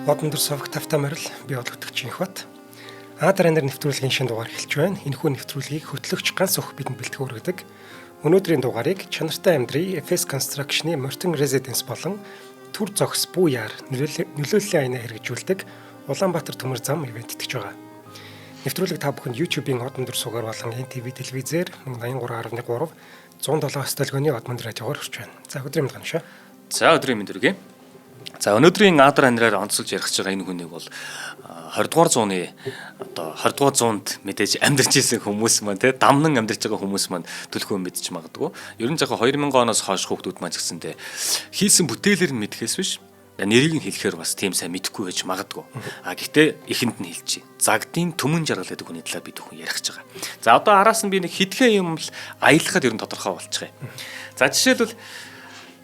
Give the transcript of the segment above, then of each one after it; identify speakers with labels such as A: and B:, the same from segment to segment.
A: Модон дөр сувг тавтай морил би олгогдогч Инхбат. Адар анир нэвтрүүлгийн шинэ дугаар эхэлж байна. Энэхүү нэвтрүүлгийг хөтлөгч ганц өх бидэнд бэлтгэн өргөдөг. Өнөөдрийн дугаарыг Чанартай амьдрий FS Construction-ы Мортон Residence болон Түр зогс бүү яар нөлөөллийн аяна хэрэгжүүлдэг Улаанбаатар төмөр зам ивент итгэж байгаа. Нэвтрүүлэг та бүхэнд YouTube-ийн Одон дөр суугаар болон NTV телевизээр мөн 83.3 107 столгооны Одмонд радиогоор хүрч байна. За өдрийн мэнд ганшаа.
B: За өдрийн мэнд хүргэе. За өнөөдрийн Адар анираар онцолж ярих гэж байгаа энэ хүнийг бол 20 дугаар зууны одоо 20 дугаар зуунд мэдээж амьдарч ирсэн хүмүүс маань те дамнан амьдарч байгаа хүмүүс маань төлхөө мэдчих магадгүй. Ер нь жаахан 2000 оноос хойш хүүхдүүд маань ч гэсэнтэй хийсэн бүтээлэр нь мэдхээс биш нэрийг нь хэлэхээр бас тийм сайн мэдэхгүй байж магадгүй. А гэхдээ эхэнд нь хэлчихье. Загдын Түмэн жаргал гэдэг хүний талаар бид бүхэн ярих гэж байгаа. За одоо араас нь би нэг хитгэн юм л аялахад ер нь тодорхой болчих юм. За жишээлбэл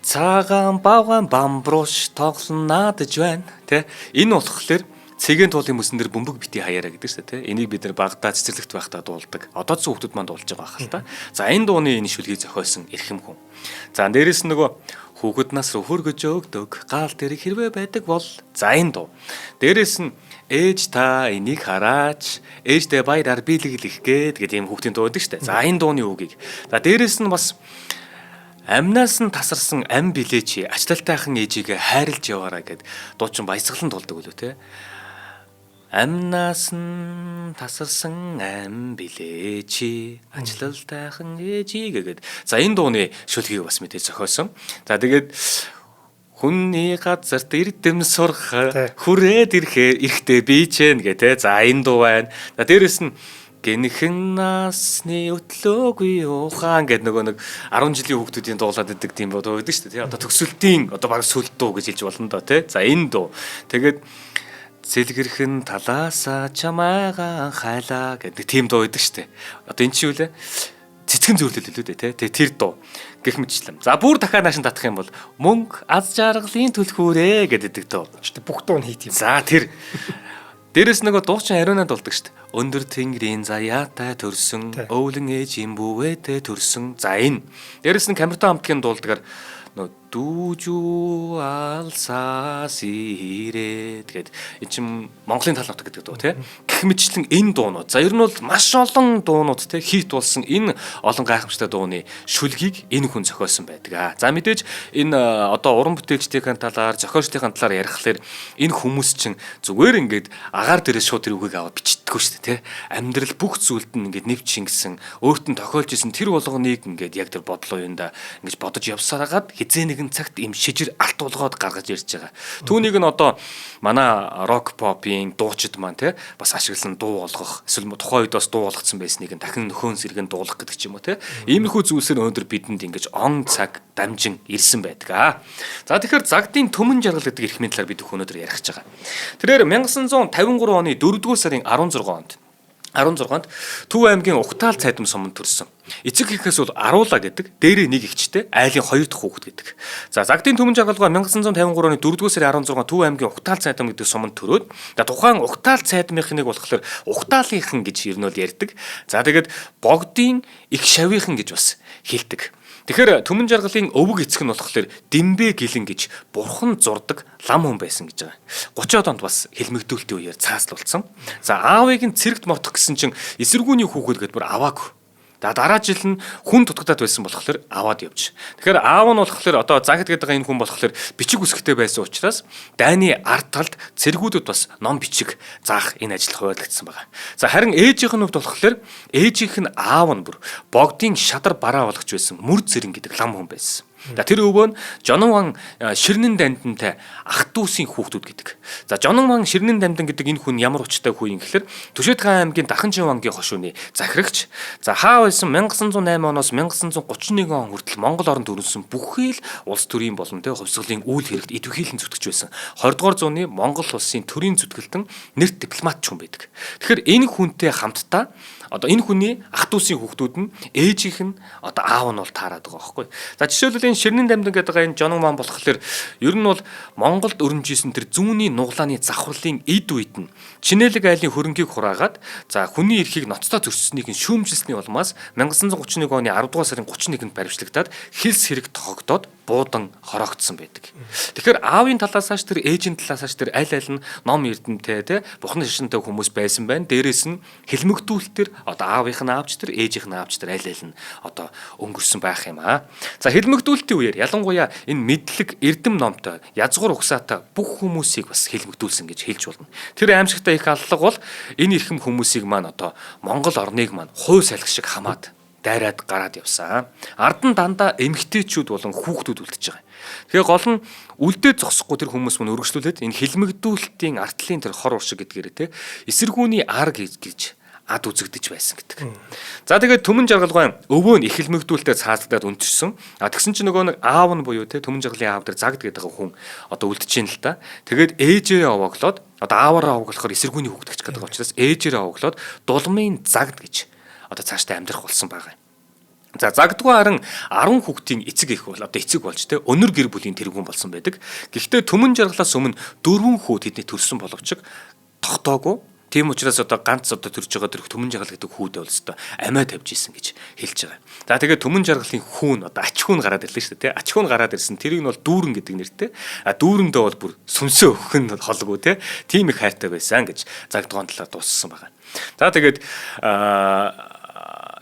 B: цагаан бавган бамбруш тоглон наадаж байна. Тэ энэ болохоор цэгийн туулын мөсөн дээр бөмбөг бити хаяараа гэдэг шүү дээ. Тэ энийг бид нар багадаа цэцэрлэгт байхдаа дуулдаг. Одоо ч хүүхдүүд маань дуулж байгаа хэл та. За энэ дууны энэ шүлгийг зохиосон эрхэм хүн. За дээрэс нь нөгөө хүүхэд нас руу хөргөж өгдөг гаал дээр хэрвээ байдаг бол за энэ дуу. Дээрэс нь ээж та энийг хараач ээждээ баяраар биелэглэх гээд гэдэг ийм хүүхдийн дуу байдаг шүү дээ. За энэ дууны үгийг. За дээрэс нь бас амнаас нь тасарсан ам билээ чи ачлалтайхан ээжигээ хайрлж яваараа гэд дуучин баясгалан тулдаг үлээ те. Амнаас нь тасарсан ам билээ чи ачлалтайхан ээжигээ гэд. За энэ дууны шүлгийг бас мэдээж зохиосон. За тэгээд хүний газарт эрдэм сурах хүрээд ирэхээ эрэхтэй би ч гэ те. За энэ дуу байна. За дээрэс нь гэнхэн насны өтлөөгүй ухаан гэдэг нөгөө нэг 10 жилийн хүүхдүүдийн дуулаад идэг тийм дуу байдаг шүү дээ тий. Одоо төгсөлтийн одоо баг сүлд дуу гэж хэлж болно доо тий. За энэ дуу. Тэгээд зэлгэрхэн талаасаа чамайгаа хайлаа гэдэг тийм дуу байдаг шүү дээ. Одоо эн чинь юу лээ? Цэцгэн зөвлөл лүү дээ тий. Тэгээ тэр дуу гэх мэтчлэн. За бүр дахиад наашин татах юм бол мөнгө аз жаргалын түлхүүрээ гэдэг дуу.
A: Бүх дуу нь хийт юм.
B: За тэр дээрэс нөгөө дуучин ариунаа дуулдаг шүү дээ. Өндөр тэнгэрийн заяатай төрсөн, өвлөн ээжийн бүвэтэй төрсөн. За энэ. Дээрэс нь Камертон хамтлагийн дуулдгаар нөө дүүжүү алсаас ирээд гээд эн чинь Монголын тал нутаг гэдэг дуу тий. Гэх мэтчлэн энэ дуунууд. За ер нь бол маш олон дуунууд тий хит болсон энэ олон гайхамшигтай дууны шүлгийг энэ хүн зохиосон байдаг. За мэдээж энэ одоо уран бүтээлчдийн талаар, зохиолчдын талаар ярихлаэр энэ хүмүүс чинь зүгээр ингээд агаар дээрээ шууд тэр үгийг аваад бичдэггүй шүү дээ тий. Амьдрал бүх зүйлд нь ингээд нэв чингсэн, өөрт нь тохиолж исэн тэр болгоныг ингээд яг тэр бодлоо юунда ингэж бодож явсараагаад хизээ нэгэн цагт им шижир алт болгоод гаргаж ирж байгаа. Түүнийг нь одоо манай рок попын дуучид маань те бас ашиглан дуу болгох эсвэл тухайн үед бас дуу болгоцсон байсныг нь дахин нөхөн сэргэн дуулах гэдэг ч юм уу те. Иймэрхүү зүйлсээр өнөөдөр бидэнд ингэж он цаг дамжин ирсэн байдаг аа. За тэгэхээр загдын Түмэн жаргал гэдэг эрхмийн талаар бид өнөөдөр ярих гэж байгаа. Тэрээр 1953 оны 4-р сарын 16-нд 16-нд Төв аймгийн Угтаал цайдам суманд төрсөн. Эцэг эхээс бол Аруула гэдэг дээрээ нэг эгчтэй айлын хоёр дахь хүүхэд гэдэг. За загдын Түмэн жаргалгаа 1953 оны 4-р сарын 16 Төв аймгийн Угтаал цайдам гэдэг суманд төрөөд за тухайн Угтаал цайдмынхныг болохоор Угтаалынхан гэж ер нь бол ярьдаг. За тэгээд богдын их шавийнхан гэж бас хэлдэг. Тэгэхээр Түмэн жаргалын өвөг эцэг нь болохоор Дэмбэ гэлэн гэж бурхан зурдаг лам хүн байсан гэж байгаа. 30-од онд бас хэлмэгдүүлэлтийн үеэр цааслуулсан. За аавыг нь цэрэгт мортох гэсэн чинь эсэргүүний хүүхэд гэдээ бүр аваагүй. За дараа жил нь хүн дутагдаад байсан болохоор аваад явж. Тэгэхээр аав нь болохоор одоо загд гэдэг энэ хүн болохоор бичиг үсгтэй байсан учраас дайны ард талд цэргүүдэд бас ном бичиг заах энэ ажил хуваарлагдсан байгаа. За харин ээжийнх нь хувьд болохоор ээжийнх нь аав нь бүр богдын шадар бараа болгож байсан мөр зэрэн гэдэг лам хүн байсан. За тэр өвөө нь Жонон ван Ширнэн дамдынтай ах дүүсийн хүүхдүүд гэдэг. За Жонон ван Ширнэн дамдин гэдэг энэ хүн ямар учиртай хүү юм гэхэлэр Түшэт хаан аймгийн Даханчин вангийн хошууны захирагч. За хаа байсан 1908 оноос 1931 он хүртэл Монгол оронд өрнөсөн бүхий л улс төрийн болон тэ хувьсгалын үйл хэрэгт идэвхийлэн зүтгэж байсан. 20 дугаар зууны Монгол улсын төрийн зүтгэлтэн нэрт дипломат ч хүн байдаг. Тэгэхээр энэ хүнтэй хамтдаа одоо энэ хүний ах дүүсийн хүүхдүүд нь ээжийнх нь одоо аав нь бол таарад байгаа байхгүй. За жишээлбэл энэ Ширнэн дамдин гэдэг энэ Жонон маан болохоор ер нь бол Монголд өрнөжсэн тэр зүүнний нуглааны завхарлын эд үед нь Чинэлэг айлын хөрөнгийг хураагаад за хүний эрхийг ноцтой зөрчсөнийг нь шүүмжилсний улмаас 1931 оны 10 дугаар сарын 31-нд баривчлагдаад хилс хэрэг тохогдоод буудан хороогдсон байдаг. Тэгэхээр аавын талаас ш тэр ээжийн талаас ш тэр аль аль нь ном эрдэмтэй те бурхны шашинтай хүмүүс байсан байна. Дээрээс нь хэлмэгдүүлэлтэр одоо аавынх нь аавч тэр ээжийнх нь аавч тэр аль аль нь одоо өнгөрсөн байх юм аа. За хэлмэгдүүлэлтийн үеэр ялангуяа энэ мэдлэг эрдэм номтой язгуур угсаатай бүх хүмүүсийг бас хэлмэгдүүлсэн гэж хэлж болно. Тэр аимшигтай их аллага бол энэ эрхэм хүмүүсийг маань одоо Монгол орныг маань хуу салхи шиг хамаад дайраад гараад явсан. Ард нь дандаа эмэгтэйчүүд болон хүүхдүүд үлдчихэж байгаа. Тэгэхээр гол нь үлдээ зогсохгүй тэр хүмүүс мөн өргөжлүүлээд энэ хэлмэгдүүлэлтийн артлын тэр хор уршиг гэдгээрээ те эсэргүүний ар гэж ад үзэгдэж байсан гэдэг. За тэгээд Түмэн жаргалгай өвөө нь их хэлмэгдүүлэлтээр цаазлагдаад өнтөрсөн. А тэгсэн чинь нөгөө нэг аав нь буюу те Түмэн жаргалын аав дээр загд гэдэг хүн одоо үлдчихээн л та. Тэгээд ээжээрээ овооглоод одоо ааваараа овооглохоор эсэргүүний хүүхдэгч гэдэг учраас ээжээрээ овооглоод дулмын загд гэж одоо цаашдаа амьдрах болсон байгаа юм. За загдгүй харин 10 хүүхдийн эцэг их бол одоо эцэг болж те өнөр гэр бүлийн тэргүүн болсон байдаг. Гэхдээ Түмэн жаргалаас өмнө 4 хүү тэдний төрсөн боловч тогтоогүй. Тийм учраас одоо ганц одоо төрж байгаа тэр Түмэн жаргал гэдэг хүүдээ бол өстой амиа тавьж исэн гэж хэлж байгаа. За тэгээд Түмэн жаргалын хүүн одоо ач хүүн гараад ирлээ шүү дээ тий. Ач хүүн гараад ирсэн. Тэрийг нь бол дүүрэн гэдэг нэртэй. А дүүрэндээ бол бүр сүнсээ өгөх нь холгүй тий. Тийм их хайртай байсан гэж загдгоон талаар дууссан байгаа. За тэгээд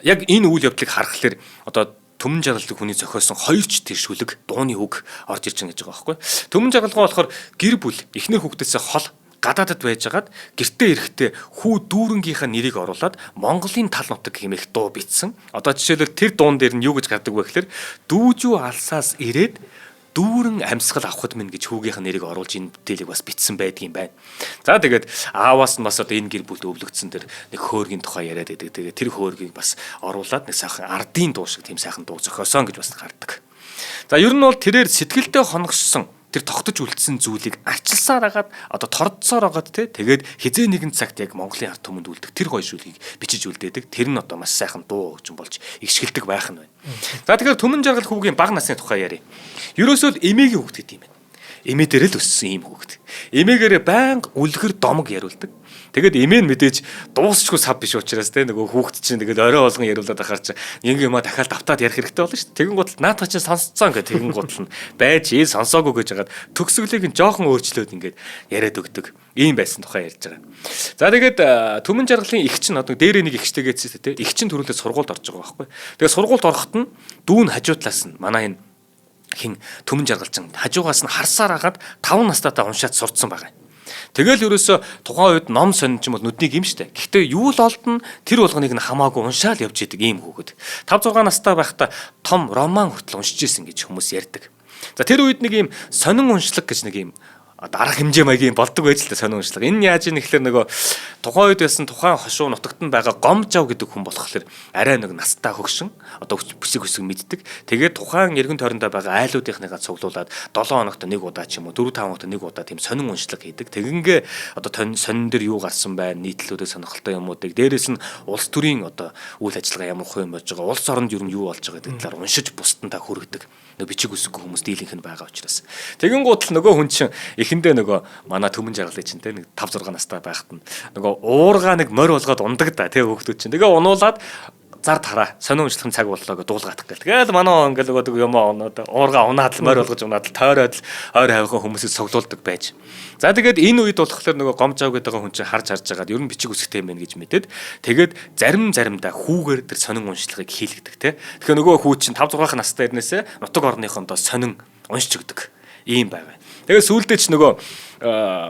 B: яг энэ үйл явдлыг харахаар одоо Түмэн жаргалыг хүний зохиосон хоёр ч тэр шүлэг дууны үг орж ирж байгаа гэж байгаа байхгүй. Түмэн жаргалгаа болохоор гэр бүл эхнэр хүүхдээсээ хол гадаадд байжгаад гэртээ ирэхдээ хүү дүүрэнгийнхаа нэрийг оруулаад Монголын тал нутаг хэмээх дуу бичсэн. Одоо жишээлбэл тэр дуун дээр нь юу гэж гардаг вэ гэхээр дүүжүү алсаас ирээд дүүрэн амьсгал авахд минь гэж хүүгийнх нь нэрийг оруулж энэ бүтээлийг бас бичсэн байдгийн байна. За тэгээд ааваас нь бас одоо энэ гэр бүлд өвлөгдсөн тэр нэг хөөргийн тухай яриад байдаг. Тэгээд тэр хөөргийг бас оруулаад нэг сайхан ардын дуу шиг тийм сайхан дуу зохиосон гэж бас гардаг. За ер нь бол тэрээр сэтгэлдээ хоногшсон тэр тогтож үлдсэн зүйлийг арчилсаар агаад одоо тордсоор агаад те тэгээд хизээ нэгэн цагт яг Монголын ард түмэнд үлдэх тэр гоё шүлгийг бичиж үлдээдэг. Тэр нь одоо маш сайхан дуу хөгжин болж ихшгэлдэг байх нь байна. За тэгэхээр Түмэн жаргал хүүгийн бага насны тухай ярья. Ерөөсөө л эмээгийн хүүхд гэдэг юм байна. Эмээ дээр л өссөн ийм хүүхд. Эмээгээрээ байнга үлгэр домог яриулдаг. Тэгээд эмээ нь мэдээж дуусчгүй сав биш учраас те нөгөө хүүхд чинь тэгээд орой болгон яриулаад ахаар чинь ингэ юмаа дахиад давтаад ярих хэрэгтэй болно шүү дээ. Тэгэн гутал наадах чинь сонсцсон гэх тэгэн гутал нь байж ээ сонсоогүй гэж хагаад төгсгөлийг нь жоохон өөрчлөөд ингээд яриад өгдөг. Ийм байсан тухай ярьж байгаа. За тэгээд Түмэн жаргалын эгч нь одоо дээрээ нэг эгчтэйгээдсэн те. Эгч нь түрүүлээ сургуульд орж байгаа байхгүй. Тэгээд сургуульд ороход нь дүүн хажуу талаас нь манай энэ хин Түмэн жаргалчин хажуугаас нь харсаар агаад 5 настайдаа уншаад сурцсан байгаа юм. Тэгэл ерөөсө тухайн үед ном сонин ч юм бол нүднийг юм штэ. Гэхдээ юу л олдно тэр болгоныг нь хамаагүй уншаал явж идэг ийм хүүхэд. 5 6 настай байхдаа том роман хүртэл уншиж исэн гэж хүмүүс ярьдаг. За тэр үед нэг ийм сонин уншлаг гэж нэг ийм арга хэмжээ маягийн болдог байж л та сонин уншлага. Энэ яаж ийм гэхэлэр нөгөө тухайн үед байсан тухайн хошуу нутагт нь байгаа гомжав гэдэг хүн болохоор арай нэг настай хөгшин одоо бүсэг өсөг мэддэг. Тэгээд тухайн эргэн тойрондоо байгаа айлуудынхныгаа цуглуулад 7 хоногт нэг удаа ч юм уу 4 5 хоногт нэг удаа тийм сонин уншлага хийдэг. Тэгингээ одоо сонин дээр юу гарсан байна, нийтлүүдээ сонирхолтой юмуудыг дээрээс нь улс төрийн одоо үйл ажиллагаа ямар хувь юм болж байгаа, улс оронд ер нь юу болж байгаа гэдэг талаар уншиж бусдантаа хүргэдэг. Нөгөө бичиг үсэггүй хүмүүс дийлэнх нь байгаа учраас. Тэгэн гутал нөгөө хүн чинь эхэндээ нөгөө манай Түмэн жаргалын чинь те нэг 5 6 настай байхад нь нөгөө уургаа нэг морь болгоод ундаг да те хүүхдүүд чинь. Тэгээ унуулаад зар тараа сонин уншлахын цаг боллоо гэж дуулгаадах гээл. Тэгэл манай ингээл нөгөө юм оноод уургаа унаад л морь болгож унаад л тойроод л ойр хавийнхаа хүмүүсийг цуглуулдаг байж. За тэгээд энэ үед болохоор нөгөө гомжав гэдэг хүн чинь харж байгаад ер нь бичиг үсгтэй юм байна гэж мэдээд тэгээд зарим заримдаа хүүгээр тэр сонин уншлагыг хийлгдэг те. Тэгэхээр нөгөө хүү чинь 5 6 настай ирнээсээ нутаг орныхондоо сонин уншиж өгдөг. Ийм байгаа. Тэгээд сүүлдээ ч нөгөө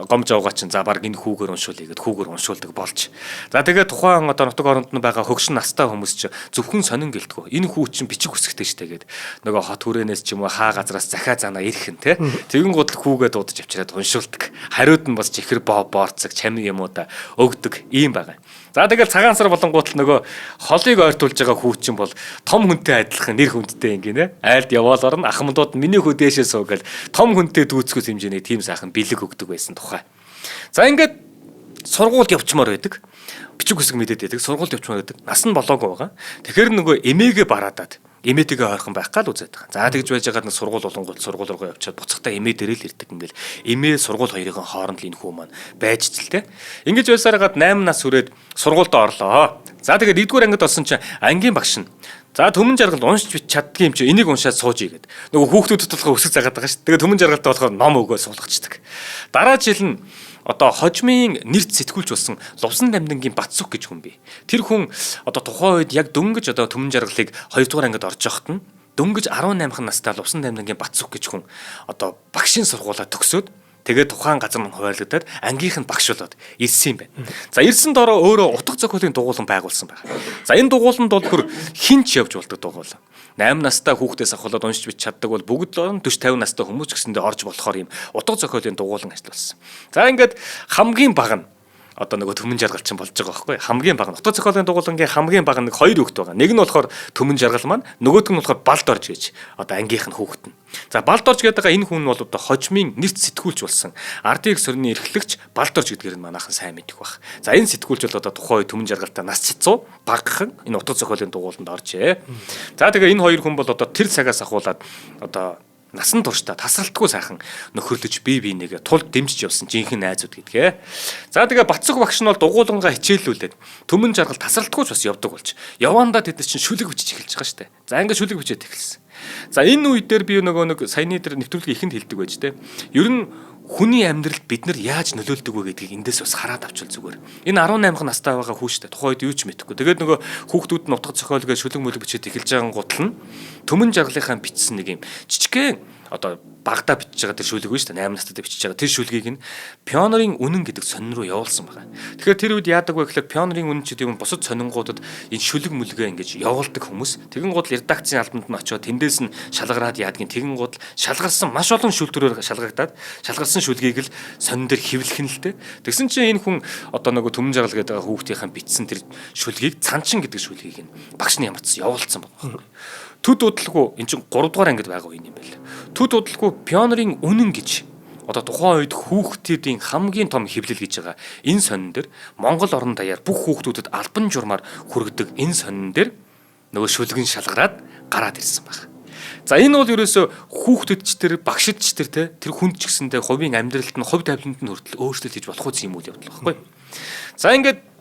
B: гомж авгаа чинь за баг энэ хүүгээр уншуулъя гэд хүүгээр уншуулдаг болж. За тэгээд тухайн одоо нутаг оронд нь байгаа хөгшин настай хүмүүс чи зөвхөн сонин гэлтгүү. Энэ хүү чинь бичиг үсгтэй штэ гэд нөгөө хот хүрээнээс ч юм уу хаа газраас захиа занаа ирэх нь те. Тэгэн гутал хүүгээ дуудаж авчираад уншуулдаг. Хариуд нь бас чихэр боорцог чамин юм уу да өгдөг ийм байгаа. За тэгэл цагаан сар болонгууд л нөгөө холыг ойртуулж байгаа хүү чинь бол том хүнтэй адилхан нэр хүндтэй ингэнэ. Айлд яваал орно ахмадууд миний хүү дээшээ суу гэл том хүнтэй дүүцгээс хэмжээний тийм сайхан бэлэг өгдөг байсан тухай. За ингээд сургуульд явчмаар байдаг. Бичиг үсэг мэдээд байдаг. Сургуульд явчмаар байдаг. Нас нь болоогүй байгаа. Тэгэхээр нөгөө эмээгээ бараадаад эмээтэйгээ ойрхон байх гал үзээд байгаа. За тэгж байж байгаад нэг сургууль болонгууд сургууль руугаа явчаад буцахтаа эмээ дээр л ирдэг ингээл эмээ сургууль хоёрын хооронд л энэ хүү маань байж ч л те. Ингэж байсаар хагаад 8 нас хүрээд сургуульд орлоо. За тэгээд 1-р ангид болсон чинь ангийн багш нь За Түмэн жаргал уншиж бич чаддгүй юм чи энийг уншаад сууж ийгээд. Нөгөө хүүхдүүдэд болохоор өсөг загаад байгаа шүү. Тэгээ Түмэн жаргалтай болохоор ном өгөө суулгачдаг. Дараа жил нь одоо хожмын нэрт сэтгүүлч болсон Лувсан Дамдингийн Батсүх гэж хүн бий. Тэр хүн одоо тухайн үед яг дөнгөж одоо Түмэн жаргалыг 2 дугаар ангид орж явахад нь дөнгөж 18 настай Лувсан Дамдингийн Батсүх гэж хүн одоо багшийн сургуулаа төгсөөд тэгээд тухайн газар мөн хуваарлагдаад ангийнх нь багш болоод ирсэн юм байна. За ирсэн дороо өөрөө утга зохиолын дугуулan байгуулсан байна. За энэ дугууланд бол бүр хинч явж болдог дугуулan. 8 настай хүүхдээс ахуулаад уншиж бич чаддаг бол бүгд л 40 50 настай хүмүүс ч гэсэндээ орж болохоор юм утга зохиолын дугуулan ажилласан. За ингээд хамгийн бага нь одоо нөгөө Түмэн жаргал чинь болж байгаа байхгүй хамгийн бага нь утга зохиолын дугуулангийн хамгийн бага нэг хоёр хүүхэд байгаа. Нэг нь болохоор Түмэн жаргал маань, нөгөөх нь болохоор Балд орж гэж одоо ангийнх нь хүүхэд нь. За Балд орж гэдэг байгаа энэ хүн нь бол одоо хожмын нэрт сэтгүүлч болсон. Ардын их сорны эрхлэгч Балд орж гэдгээр нь манайхан сайн мэдэх байх. За энэ сэтгүүлч бол одоо тухайн үед Түмэн жаргалтай нас чицуу багахан энэ утга зохиолын дугууланд оржээ. За тэгээ энэ хоёр хүн бол одоо тэр цагаас ахуулаад одоо насан туршдаа тасралтгүй сайхан нөхөрлөж бие биенийгээ тул дэмжиж явсан жинхэнэ найзууд гэдгээ. За тэгээ Батсүх багш нь бол дугуулангаа хичээллүүлээд Түмэн жаргал тасралтгүй ч бас явдаг болж. Явандаа тэд нар чинь шүлэг бичиж эхэлж байгаа штэ. За ингээд шүлэг бичээд эхэлсэн. За энэ үе дээр би нөгөө нэг саяны дээр нэвтрүүлгийн ихэнд хэлдэг байж тээ. Ер нь хүний амьдралд бид нар яаж нөлөөлдөг вэ гэдгийг эндээс бас хараад авчвал зүгээр. Энэ 18 настай байгаа хүү штэ. Тухайн үед юу ч мэдэхгүй. Тэгээд нөгөө хүүхдүүд нь утга зохиолгээ шүлэг мүлэг бичээд эхэлж байгаа гутал нь Түмэн жаргалынхаа бичсэн нэг юм жижигхэн одоо багада бичиж байгаа тэр шүлэг шүү дээ 8 настай бичиж байгаа тэр шүлгийг нь пионерын үнэн гэдэг сонин руу явуулсан байгаа. Тэгэхээр тэр үед яадаг вэ гэхээр пионерын үнэн ч гэдэг юм бусад сонингуудад энэ шүлэг мүлгээ ингэж явуулдаг хүмүүс. Тэгэн гол редакцийн албанд нь очиод тэндээс нь шалгараад яадгийн тэгэн гол шалгарсан маш олон шүлтгүүрээр шалгагдаад шалгарсан шүлгийг л сонин дээр хэвлэх нь л дээ. Тэгсэн чинь энэ хүн одоо нөгөө Түмэн жаргал гэдэг хүүхдийнхээ бичсэн тэр шүлгийг цанчин гэдэг шүлгийг нь багш нь ямар ч явуулсан байгаа. Төд удалгүй эн чинь 3 дугаар ангид байгаа үе юм байл. Төд удалгүй пионерын үнэн гэж одоо тухайн үед хүүхдүүдийн хамгийн том хэвлэл гэж байгаа энэ сонин дээр Монгол орон даяар бүх хүүхдүүдэд албан журмаар хүргэдэг энэ сонин дээр нөгөө шүлгэн шалгараад гараад ирсэн баг. За энэ бол ерөөсө хүүхдэд ч тэр багшид ч тэр те тэр хүнд ч гэсэндээ хувийн амьдралд нь хувь тавиланд нь хүртэл өөрчлөлт хийж болох үс юм үйл явдал багхгүй. За ингээд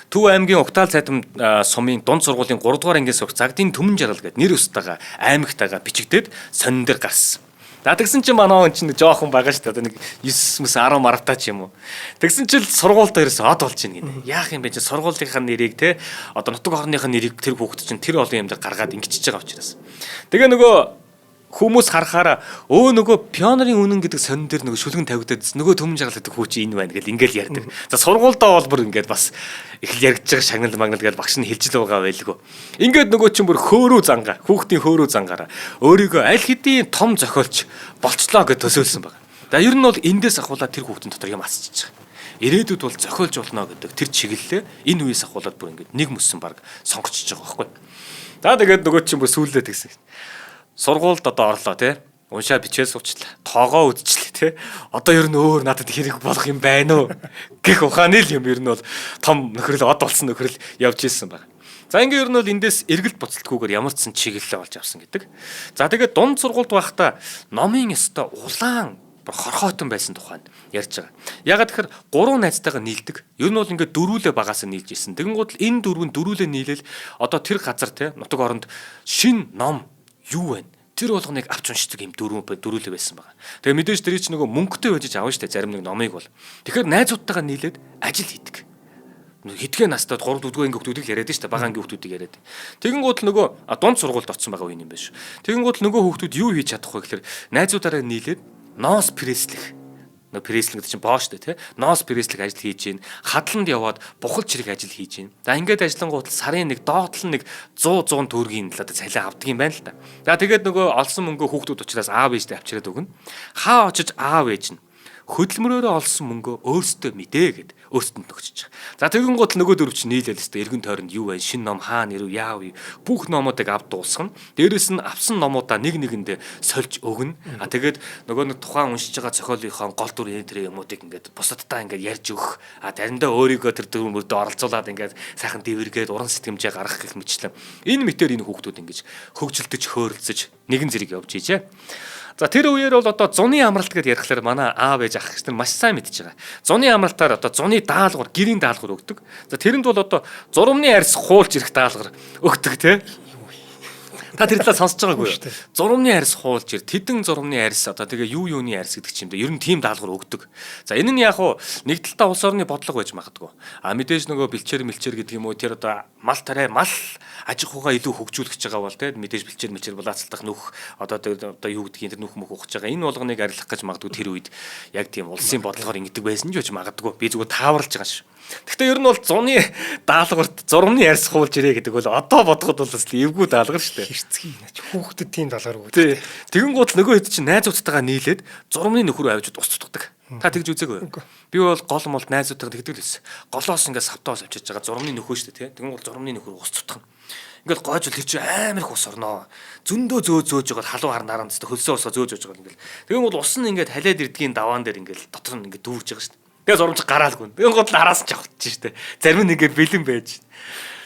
B: Төв аймгийн Угтаал цайтам сумын дунд сургуулийн 3 дугаар ангийн сурагч Загдын Түмэн жаргал гэдэг нэр өстөйгээ аймагтайгаа бичигдээд сонин дээр гарсан. За тэгсэн чинь манай хүн чинь жоохон байгаа шүү дээ. Одоо нэг 9 мэс 10 маравтаа ч юм уу. Тэгсэн чинь сургуульд ерөөсөө од болж ийн гинэ. Яах юм бэ чи сургуулийнхаа нэрийг те одоо нутаг орныхаа нэрийг тэр хүүхэд чинь тэр олон юм дээр гаргаад ингэчихэж байгаа учраас. Тэгээ нөгөө хүмүүс харахаараа өө нөгөө пионерын үнэн гэдэг сонин дээр нөгөө шүлгэн тавигдаад нөгөө Түмэн жаргал гэдэг хүү чи энэ байна гэл ингээл ярьдаг. За сургуульдаа бол бүр ингээд бас их л яригдж байгаа шагнал магнал гэл багш нь хэлж л байгаа байлгүй. Ингээд нөгөө чинь бүр хөөрөө зангаа хүүхдийн хөөрөө зангаараа өөрийгөө аль хэдийн том зохиолч болцлоо гэж төсөөлсөн байна. За ер нь бол эндээс ахуулаад тэр хүүхдийн дотор юм асчиж байгаа. Ирээдүйд бол зохиолж болно гэдэг тэр чиглэлээ энэ үеэс ахуулаад бүр ингээд нэг мөссөн баг сонгочж байгаа байхгүй. За тэгээд нөгөө чинь бүр сүүлдээ тэгсэн. Сургуульд одоо орлоо тий. Уншаа бичээ суучлаа. Тоогоо үзчихлээ тий. Одоо ер нь өөр надад хэрэг болох юм байна уу гэх ухааны л юм ер нь бол том нөхрөл од болсон нөхрөл явж исэн баг. За ингээ ер нь бол эндээс эргэлт буцалтгүйгээр ямар ч сан чиглэлээ олж авсан гэдэг. За тэгээд дунд сургуульд байхдаа номын ёстой улаан хорхоотон байсан тухайд ярьж байгаа. Ягаад тэгэхээр гурван найзтайгаа нийлдэг. Ер нь бол ингээд дөрүүлээ багаасаа нийлж исэн. Тэгэнгүүт л энэ дөрөв нь дөрүүлээ нийлэл одоо тэр газар те нутаг оронд шин ном юу вэ? Тэр болгоныг авч уншдаг юм дөрүүлээ байсан байгаа. Тэгээ мэдээж тэр чинь нөгөө мөнгөтэй байж авна штэ зарим нэг номыг бол. Тэгэхээр найзуудтайгаа нийлээд ажил хийдэг. Хэдхэн настай 3 4 дугаар ангийн хүүхдүүдийг л яриад штэ бага ангийн хүүхдүүдийг яриад. Тэгэнгүүт л нөгөө дунд сургуульд очсон байгаа үе юм байна шүү. Тэгэнгүүт л нөгөө хүүхдүүд юу хийж чадах вэ гэхээр найзуудаараа нийлээд ноос пресслэх преслинг гэдэг чинь боо штэ тий. Ноос преслэх ажил хийж гин, хадланд яваад бухал чирэг ажил хийж гин. За ингээд ажиллангуут сарын нэг доотлон нэг 100 100 төгрөгийн л одоо цалин авдаг юм байна л да. За тэгээд нөгөө олсон мөнгөө хүүхдүүд учраас аав ээжтэй авчираад өгнө. Хаа очиж аав ээж нь хөдөлмөрөөрөө олсон мөнгөө өөрсдөө мэдээ гэд өөрсдөнд нөгчиж байгаа. За тэгэн гут нөгөө дөрөв чинь нийлээл өстө эргэн тойронд юу вэ? Шин ном хаана ирэв яав бүх номуудыг ав дуусгана. Дээрэс нь авсан номуудаа нэг нэгэндээ сольж өгнө. А тэгээд нөгөө нэг тухайн уншиж байгаа зохиолынхоо гол дүр энэ тэр юмуудыг ингээд бусаддаа ингээд ярьж өгөх. А заримдаа өөрийгөө тэр дүр мөрдөө оролцуулаад ингээд сайхан дэвэргээд уран сэтгэмжээ гаргах гэх мэтчлэн. Энэ мэтэр энэ хүүхдүүд ингэж хөгжилдөж хөөрөлцөж нэгэн зэрэг явж ийжээ. За тэр үеэр бол одоо зуны амралт гэдээ ярихлаар манай аав ээж ах нар маш сайн мэдж байгаа. Зуны амралтаар одоо зуны даалгавар, гэрийн даалгавар өгдөг. За тэрэнд бол одоо зурмны арьс хуулж ирэх даалгавар өгдөг те. Та тэр талаар сонсож байгаагүй юу? Зурмны арьс хуулж ир, тэдэн зурмны арьс одоо тэгээ юуны арьс гэдэг чинь ер нь тийм даалгавар өгдөг. За энэ нь яг уу нэг талдаа улс орны бодлого байж магадгүй. А мэдээж нөгөө бэлчээр мэлчээр гэдэг юм уу тэр одоо мал тариа мал аж ахуйгаа илүү хөгжүүлэх гэж байгаа бол те мэдээж бэлчээр мэлчээр булаацалдах нүх одоо одоо юу гэдгийг тэр нүх мөх ухаж байгаа. Энэ болгоныг арилгах гэж магадгүй тэр үед яг тийм улсын бодлогоор ингэдэг байсан ч байж магадгүй. Би зүгээр тааварлаж байгаа шүү. Гэхдээ ер нь бол зуны даалгаварт зурмны арьс хуулж ирээ гэдэг бол одоо бодоход бол бас эвгүй даалгавар шүү дээ.
A: Хэрцгий наач хүүхдэд тийм даалгавар өгдөг.
B: Тий. Тэгэн гут нөгөө хэд чинь найзуудтайгаа нийлээд зурмны нөхрөө авч ус цутгадаг. Та тэгж үзээгүй юу? Би бол гол молд найзуудтайгаа тэгдэг л байсан. Голоос ингээд савтоос авчиж байгаа зурмны нөхөө шүү дээ, тий. Тэгэн гол зурмны нөхөр ус цутгана. Ингээд гойж л тэр чинь амар их ус орноо. Зөндөө зөө зөөж байгаа халуун хар наран зү хөлсөө усаа зөөж зөөж байгаа ингээд. Тэгэн гол ус нь ингээд халиад ирдгийн даваан дээр ингээд дотор нь ингээд дүүрж байгаа шүү дээ. Тэгээ зурмж гараалгүй. Тэгэн гол араас нь авчихж шүү дээ. Зарим нь ингээд бэлэн байж.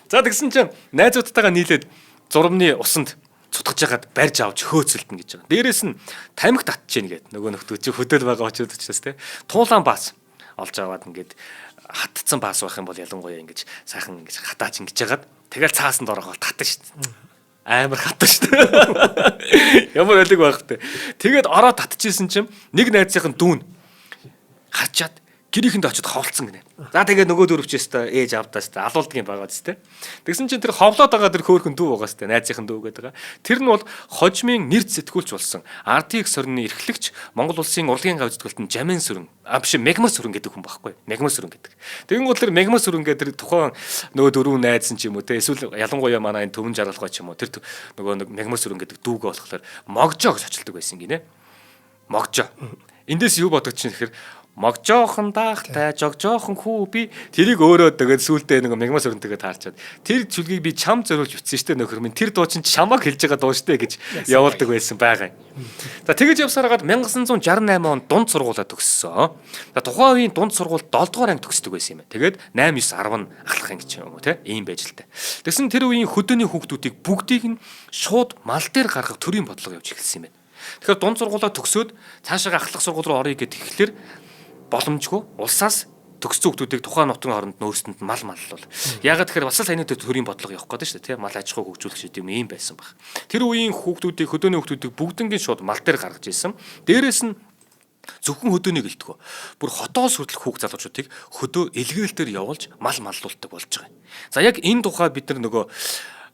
B: За тэгсэн чинь найзуудтайгаа нийлээд зурмны усанд цутгаж хагаад барьж авч хөөцөлдөн гэж байгаа. Дээрээс нь тамхи татчихээн гээд нөгөө нөхдөө чи хөдөөл байгаа учраас те. Туулаан баас олж аваад ингээд хаттцсан баас байх юм бол ялангуяа ингэж сайхан ингэж хатаач ингэж хагаад тэгэл цаасанд ороогоо татан шүү дээ. Амар хатан шүү дээ. Ямар олиг байх вэ? Тэгээд ороо татчихсэн чинь нэг найзынх нь дүүн харчаад гэрийнхэнд очиод ховлцсон гинэ. За тэгээд нөгөө дөрөвч өстой ээж авдаас та алуулдаг юм байгаа зү тэ. Тэгсэн чинь тэр ховлоод байгаа тэр хөөхөн дүү байгаа сте найзынхан дүү гэдэг байгаа. Тэр нь бол хожмын нэр сэтгүүлч болсон. RTX сорны эрхлэгч Монгол улсын урлагийн гав зүтгэлтэн Жамин сүрэн а биш Мегмар сүрэн гэдэг хүн байхгүй. Мегмар сүрэн гэдэг. Тэгэн гол тэр Мегмар сүрэн гэдэг тэр тухайн нөгөө дөрвөн найз нь ч юм уу те эсвэл ялангуяа манай энэ төвөн жаргалгой ч юм уу тэр нөгөө нэг Мегмар сүрэн гэдэг дүүгээ болохоор могжоо гэж очилдог байсан гинэ. Могжоо. Эндээс юу бодож чинь гэхээр могжоохон даахтай жогжоохон хүү би тэрийг өөрөө тэгээд сүултээ нэг мегмас өрнтэйгээ таарчаад тэр сүлгийг би чам зориулж бичсэн штэ нөхөр минь тэр дуу чинь чамааг хэлж байгаа дуу штэ гэж явуулдаг байсан байгаа юм. За тэгэж явсаар хагаад 1968 онд дунд сургуулаа төгссөн. За тухайн үеийн дунд сургууль 7 дугаар анги төгсдөг байсан юм байна. Тэгээд 8 9 10 нь ахлах анги ч юм уу те ийм байж л та. Тэгсэн тэр үеийн хөдөөний хүүхдүүдийг бүгдийг нь шууд мал дээр гаргах төрийн бодлого явж эхэлсэн юм байна. Тэгэхээр дунд сургуулаа төгсөөд цаашаа ахлах сургууль руу орё гэхэд тэгэхээр боломжгүй улсаас төгссөн хүмүүсийг тухайн нутгийн хооронд нь өөрсдөнд нь мал маллуул. Яагаад тэгэхээр бас л саяны төрийн бодлого явах гэдэг шүү дээ, тийм мал аж ахуйг хөгжүүлэх шиг юм ийм байсан баг. Тэр үеийн хүүхдүүдийг хөдөөний хүүхдүүдийг бүгднгийн шууд мал дээр гаргаж ирсэн. Дээрээс нь зөвхөн хөдөөнийг элтгөө. Бүр хотоос хүртэл хүүхд залуучуудыг хөдөө элгээлтээр явуулж мал маллуулдаг болж байгаа юм. За яг энэ тухай бид нар нөгөө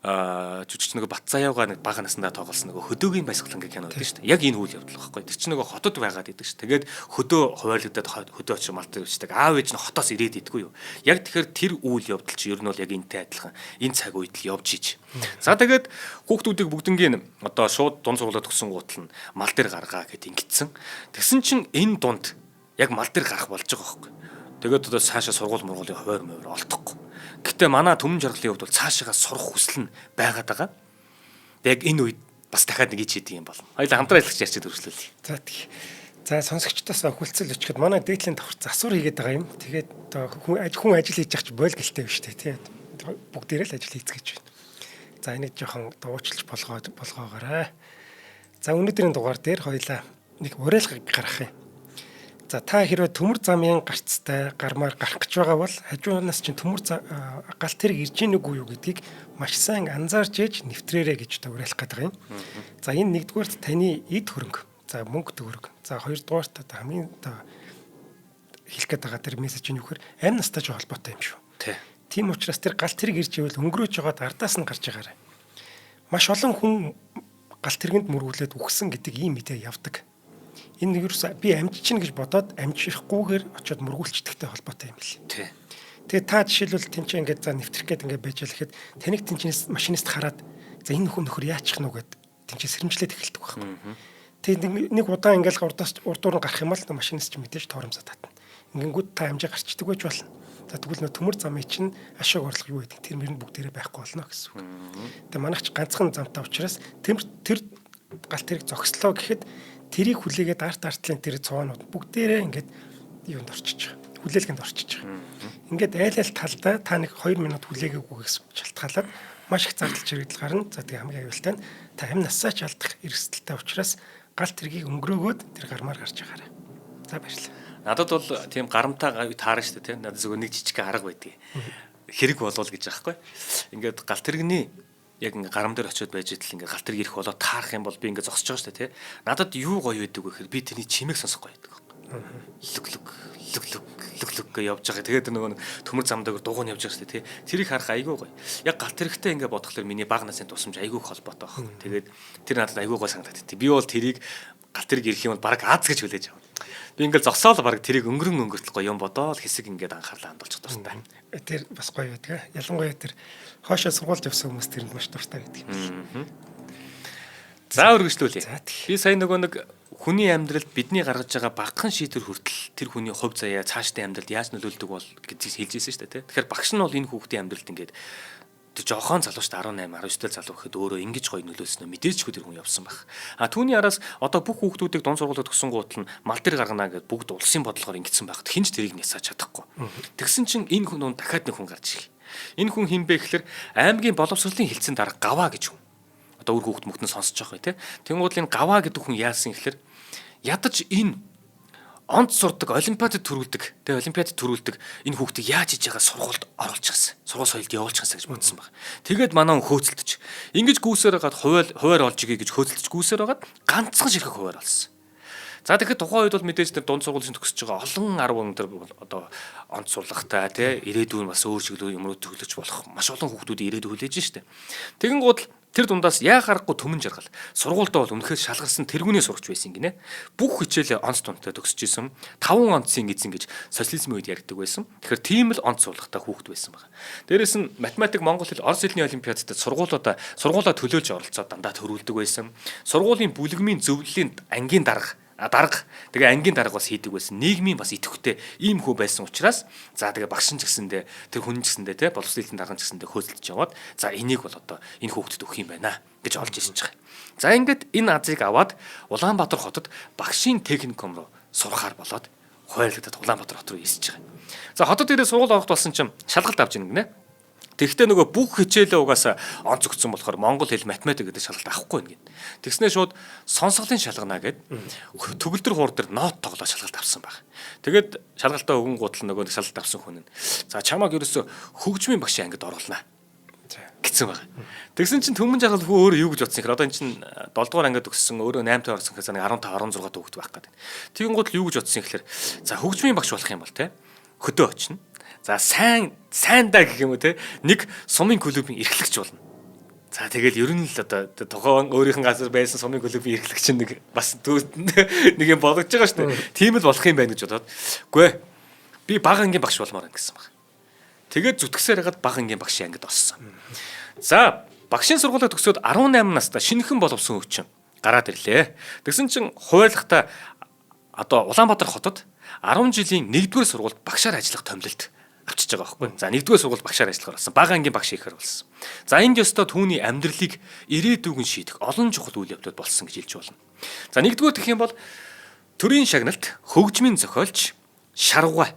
B: жүжигч нөгөө Батцаяагаа нэг бага насндаа тоглосон нөгөө хөдөөгийн баясгалан гэх кино байдаг шүү дээ. Яг энэ үйл явдал байхгүй. Тэр чинь нөгөө хотод байгаад идэг шүү. Тэгээд хөдөө хуваарлагдаад хөдөө очир малт ирвчдэг. Аав ээж нь хотоос ирээд идэггүй юу. Яг тэгэхээр тэр үйл явдал чи ер нь бол яг энэтэй адилхан энэ цаг үед л явж иж. За тэгээд хүүхдүүдийг бүгднгийн одоо шууд дунд сургуулаа төгсөн гутал нь мал дээр гаргаа гэд ингэдсэн. Тэгсэн чинь энэ дунд яг мал дээр гарах болж байгаа байхгүй. Тэгээд одоо цаашаа сургууль мургуулын хуваар муур олдохгүй. Гэтэ манай төмөн жаргалын хувьд бол цаашаага сурах хүсэл нь байгаад байгаа. Яг энэ үед бас дахиад нэг ич хийдэг юм болно. Хоёлаа хамтран ажиллагч ярьж дөрвөлжлүүлье.
A: За тэгье. За сонсогчдоос хүлцэл өчгөд манай дээдлийн давхар засвар хийгээд байгаа юм. Тэгээд одоо хүн ажил хийж явах чи бойл гэлтэй биш үү те. Бүгдээрээ л ажил хийцгээж байна. За энийг жоохон дуучлж болгоогоорой. За өнөөдрийн дугаар дээр хоёлаа нэг уриалга гаргах юм. За та хэрвээ төмөр замын гарцтай гармаар гарах гэж байгаа бол хажуунаас чинь төмөр галт тэрэг ирж гин үгүй юу гэдгийг маш сайн анзаарч ээж нэвтрээрэй гэж уриалах гэдэг юм. За энэ нэгдүгээрт таны эд хөрөнгө, за мөнгө төгрөг, за хоёрдугаарт одоо хамгийн одоо хэлэх гээд байгаа тэр мессеж нь юу гэхээр амь настай ч холбоотой юм шүү.
B: Тий.
A: Тийм учраас тэр галт тэрэг ирж ивэл өнгөрөөж байгаад ардаас нь гарч байгаарай. Маш олон хүн галт тэргэнд мөргүүлээд үхсэн гэдэг ийм мэдээ явдаг. Энэ ерөөсөө би амжичин гэж бодоод амжихгүйгээр очиод мөргүүлчихдэгтэй холбоотой юм бэл.
B: Тий.
A: Тэгээ та жишээлбэл тэнцээ ингээд за нэвтрэх гээд ингээд байж л ихэд таныг тэнцээс машинист хараад за энэ нөхөр яачих нь үү гэд тэнцээ сэрэмжлээд эхэлдэг байхгүй. Тэгээ нэг удаа ингээд урдаас урдуур нь гарах юм бол машинист ч мэдээж торомсоо татна. Ингэнгүүт та амжаа гарчдаг байж болно. За тэгвэл нөө төмөр замын чинь ашиг орлого юу гэдэг тэр мөр нь бүгдээрээ байхгүй болно гэсэн үг. Тэгээ манайх ч ганцхан замтай учраас тэр галт тэрэг зогслоо гэхэд тэрийг хүлээгээд арт артлын тэр цоонууд бүгдээрээ ингээд юунд орчиж байгаа. Хүлээлгэнд орчиж байгаа. Ингээд айл айл талдаа та нэг 2 минут хүлээгээгүй гэсэн шалтгаалаад маш их зардал чирэгдэл гарна. За тэгээ хамгийн аюултай нь та амь насаа ч алдах эрсдэлтэй учраас галт тэргийг өнгөрөөгөөд тэр гармаар гарч байгаарай. За баярлалаа.
B: Надад бол тийм гарамтай таарна шүү дээ тийм. Надад зөвхөн нэг жижиг арга байдгийг. Хэрэг болвол гэж аахгүй. Ингээд галт тэрэгний Яг ингээ гарам дээр очиод байж идэл ингээ галт тэрэг ирэх болоо таарах юм бол би ингээ зогсож байгаа шүү дээ, тий. Надад юу гоё байдаг вэ гэхээр би тэрний чимээг сонсох гоё байдаг. Лүг лүг лүг лүг лүг лүг гэж явж байгаа. Тэгээд нөгөө төмөр зам дээр дугуй нь явж байгаа шүү дээ, тий. Тэрийг харах айгүй гоё. Яг галт тэрэгтэй ингээ бодохлоор миний бага насны тусамж айгүй их холбоотой байхгүй. Тэгээд тэр надад айгүй гоё санагдаад. Би бол тэрийг галт тэрэг ирэх юм бол бараг аз гэж хүлээж авна. Би ингээл зогсоол бараг тэрийг өнгөрөн өнгөртөл гоё юм бодоол хэсэг ингээд анхаарлаа хандуулчих дуртай.
A: Тэр бас гоё байдаг. Ялангуяа тэр хоошоо сургуульд явсан хүмүүс тэрэнд маш дуртай байдаг юм.
B: За, үргэлжлүүлье. Би сая нөгөө нэг хүний амьдралд бидний гаргаж байгаа багахан шийдвэр хүртэл тэр хүний хувь заяа цаашдын амьдралд яаж нөлөөлдөг бол гэдгийг хэлж ирсэн шүү дээ, тий. Тэгэхээр багш нь бол энэ хүүхдийн амьдралд ингээд тэр жохон залуу шүү дээ, 18 19 дэх залуу гэхэд өөрөө ингэж гоё нөлөөлснөө мэдээчгүй тэр хүн явсан байх. А түүний араас одоо бүх хүүхдүүдийг дунд сургуулиуд төгссөн гутал нь мал дээр гаргана гэдээ бүгд улсын бодлогоор ингэсэн байхад хинч тэрийг нясааж чадахгүй. Тэгсэн чинь энэ хүн дунд дахиад нэг хүн гарч ирэх. Энэ хүн хэн бэ гэхээр аймгийн боловсролын хэлтсийн дарга Гаваа гэж хүн. Одоо үр хүүхд мөхтөн сонсож байгаа тий. Тэнгууд л энэ Гаваа гэдэг хүн яасан гэхээр ядаж энэ онц сурдаг, олимпиадад төрүүлдэг, тэгээ олимпиадад төрүүлдэг энэ хүүхдийг яаж хийж байгаа сургуульд оруулчихсан. Сургууль соёлд явуулчихсан гэж бодсон баг. Тэгээд манай хүн хөөцөлдөж. Ингэж гүйсээр хагаад хуваар олж иг гэж хөөцөлдөж гүйсээр хагаад ганцхан ширхэг хуваар олсон. За, тэгэхээр тухайн үед бол мэдээж тэр дунд сургуулийн төгсөж байгаа олон 10 өндөр одоо онц сурлагатай тий, ирээдүйн бас өөр чиглэл юм руу төглөж болох маш олон хүүхдүүд ирээдүй хүлээж штэ. Тэгэн гол тэр дундаас яа харахгүй Түмэн жаргал сургуульдаа бол үнэхээр шалгарсан тэргүүний сурагч байсан гинэ. Бүх хичээлээ онц тунтай төгсөж исэн. 5 онцын эзэн гэж социализмын үед ярьдаг байсан. Тэгэхээр тийм л онц сурлагатай хүүхэд байсан байна. Дээрээс нь математик, монгол хэл, орос хэлний олимпиадад сургуулаа төлөөлж оролцоод дандаа төрүүлдэг байсан. Сургуулийн бүлгмийн зөвлөлийн ангийн дарга. Дарга тэгээ ангийн дарга бас хийдэг байсан. Нийгмийн бас идэвхтэй ийм хүү байсан учраас за тэгээ багш нь ч гэсэндээ тэр хүн ч гэсэндээ те, боловсролын дарга ч гэсэндээ хөөцөлдөж яваад за энийг бол одоо энэ хүүхдэд өгөх юм байна гэж олж ирж байгаа. За, ингээд энэ азыг аваад Улаанбаатар хотод багшийн техникум руу сурахаар болоод хойрлогдод Улаанбаатар хот руу ирж байгаа. За, хотод ирээ сургууль ороход болсон чинь шалгалт авч ийн гинэ. Тэгэхдээ нөгөө бүх хичээлээ угаасаа онц өгсөн болохоор монгол хэл, математик гэдэг шалгалт авахгүй гин. Тэгснээ шууд сонсголын шалгана гэд төгөлдөр хуур дээр нот тоглоо шалгалт авсан баг. Тэгээд шалгалтаа өгөн гутал нөгөө шалгалт авсан хүн нь за чамааг ерөөсө хөгжмийн багшийн ангид оруулнаа гэсэн баг. Тэгсэн чинь Түмэн жаргал хүү өөрөө юу гэж бодсон гэхээр одоо эн чинь 7 дугаар ангид төгссөн, өөрөө 8 таа орсон гэхээс 15 16 хүүхэд байх гэдэг. Тэгэн гутал юу гэж бодсон гэхээр за хөгжмийн багш болох юм бол те хөдөө очино. За, сайн сайндаа гэх юм уу те, нэг сумын клубын эрхлэгч болно. За, тэгэл ер нь л одоо тухайн өөрийнх нь газар байсан сумын клубын эрхлэгч нэг бас нэг юм болгож байгаа шүү дээ. Тийм л болох юм байна гэж бодоод үгүй ээ, би бага ангийн багш болмоор байна гэсэн баг. Тэгээд зүтгэсээр хагаад бага ангийн багшийн ангид орсон. За, багшийн сургуулиуд төгсөөд 18 настай шинэхэн боловсон өвчин гараад ирлээ. Тэгсэн чинь хуваарлахта одоо Улаанбаатар хотод 10 жилийн 1-р сургуульд багшаар ажиллах томилолт авчиж байгаа байхгүй. За, 1-р сургуульд багшаар ажиллахаар болсон. Бага ангийн багш хийхээр болсон. За, энд ёстой түүний амьдралыг ирээдүйг нь шийдэх олон чухал үйл явдлууд болсон гэж хэлж болно. За, 1-р гэх юм бол төрийн шагналт хөгжмийн зохиолч Шарвга.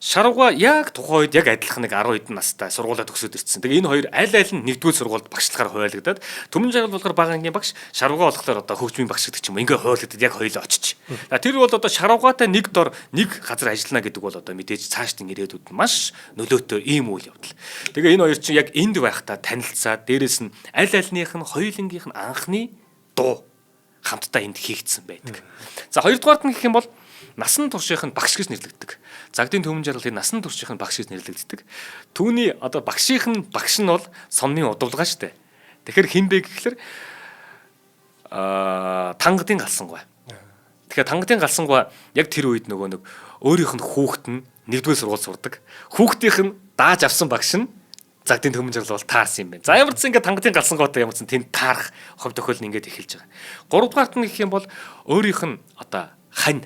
B: Шарвга яг тухайн үед яг адилхан нэг 10 хэдэн настай сургуулаа төгсөөд ирсэн. Тэгээ энэ хоёр аль аль нь нэгдүгээр сургуульд багшлахаар хуваалагдаад, Түмэн жаргал болохоор бага ангийн багш, Шарвга болохоор одоо хөгжмийн багш гэдэг ч юм уу. Ингээ хуваалагдаад яг хоёулаа очиж. За, тэр бол одоо Шарвгаатай нэг дор нэг газар ажиллана гэдэг бол одоо мэдээж цаашдын ирээдүйд маш нөлөөтэй ийм үйл явдал. Тэгээ энэ хоёр чинь яг энд байхдаа танилцаад, дээрэс нь аль альных нь хоёулангийнх нь анхны дуу хамтдаа энд хийгдсэн байдаг. За, хоёрдугаарт нь гэх юм бол насан туршийнх нь багш гэж нэрлэгддэг. Загдын Түмэн жаргалын насан туршийнх нь багш гэж нэрлэгддэг. Түүний одоо багшийнх нь багш нь бол сомны удавлгаа шүү дээ. Тэгэхээр хэн бэ гэхлээр тангадын галсангуй. Тэгэхээр тангадын галсангуй яг тэр үед нөгөө нэг өөрийнх нь хүүхэд нь нэгдүгээр сургууль сурдаг. Хүүхдийнх нь дааж авсан багш нь загдын Түмэн жаргал бол таарсан юм байна. За, ямар ч ингээд тангадын галсангуйтай ямар ч тэнд таарах хувь тохиол нь ингээд эхэлж байгаа. Гуравдугаарт нь гэх юм бол өөрийнх нь одоо хань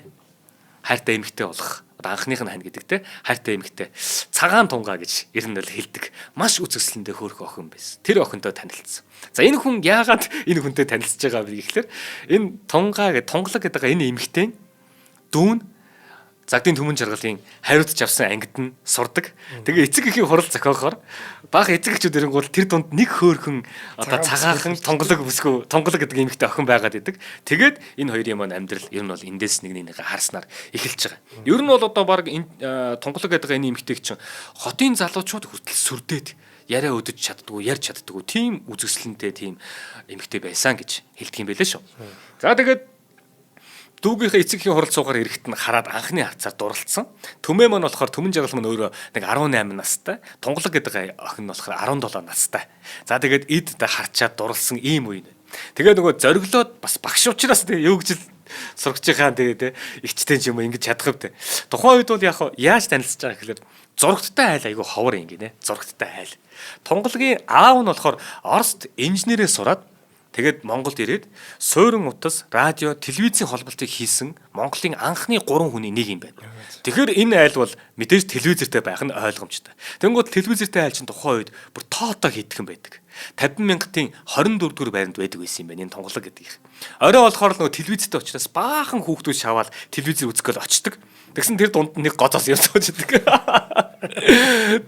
B: хайртай эмэгтэй болох одоо анхных нь хань гэдэг те, хайртай эмэгтэй Цагаан тунгаа гэж ер нь бол хэлдэг. Маш үзэсгэлэндээ хөөрхөн охин байсан. Тэр охинтой танилцсан. За, энэ хүн яагаад энэ хүнтэй танилцж байгаа вэ гэхлээр энэ тунгаа гэдэг тунгалаг гэдэг энэ эмэгтэй дүүн Загдын Түмэн жаргалын хариуцж авсан ангид нь сурдаг. Тэгээ эцэг эхийн хурал зохиохоор бага эцэг эхчүүд ирэнгуул тэр дунд нэг хөөрхөн одоо цагаахан тунгалаг бүсгүй тунгалаг гэдэг эмэгтэй охин байгаад идэг. Тэгээд энэ хоёрын маань амьдрал ер нь бол эндээс нэг нэгээ харснаар эхэлж байгаа. Ер нь бол одоо баг энэ тунгалаг гэдэг энэ эмэгтэйг чинь хотын залуучууд хүртэл сүрдээд Яриа өдөж чаддгүй, ярьж чаддгүй тийм үзэсгэлэнтэй тийм эмэгтэй байсан гэж хэлдэг юм байлээ шүү. За тэгээд дүүгийнхээ эцэгхийн хурал цуугаар эрэхт нь хараад анхны харцаар дурлцсан. Түмээ маань болохоор Түмэн жаргал маань өөрөө нэг 18 настай. Тунгалаг гэдэг охин нь болохоор 17 настай. За тэгээд эд харчаад дурлсан ийм үе. Тэгээд нөгөө зориглоод бас багш учраас тэгээ юу гэж сурагчийнхаа тэгээ те ихчтэй ч юм уу ингэж чадах вэ. Тухайн үед бол яг яаж танилцж байгаа гэхэлэр зурагттай айл айгүй ховор юм гинэ. Зурагттай айл. Тунгалагийн аав нь болохоор Оросд инженерээ сураад тэгээд Монголд ирээд суурин утас, радио, телевизийн холболтыг хийсэн Монголын анхны 3 хүний нэг юм байна. Тэгэхээр энэ айл бол мэдээж телевизэртэй байх нь ойлгомжтой. Тэнгүүд телевизэртэй айл чинь тухайн үед бүр тоо-тоо хийдэх юм байдаг. 50 мянгатын 24 дугаар байранд байдаг байсан юм байна энэ тунгалаг гэдэг их. Орой болохоор нөгөө телевизтэй учраас баахан хүүхдүүд шаваал телевизэр үзэх гэл очдөг. Тэгсэн тэр дунд нэг гоцоос юм сууж идэг.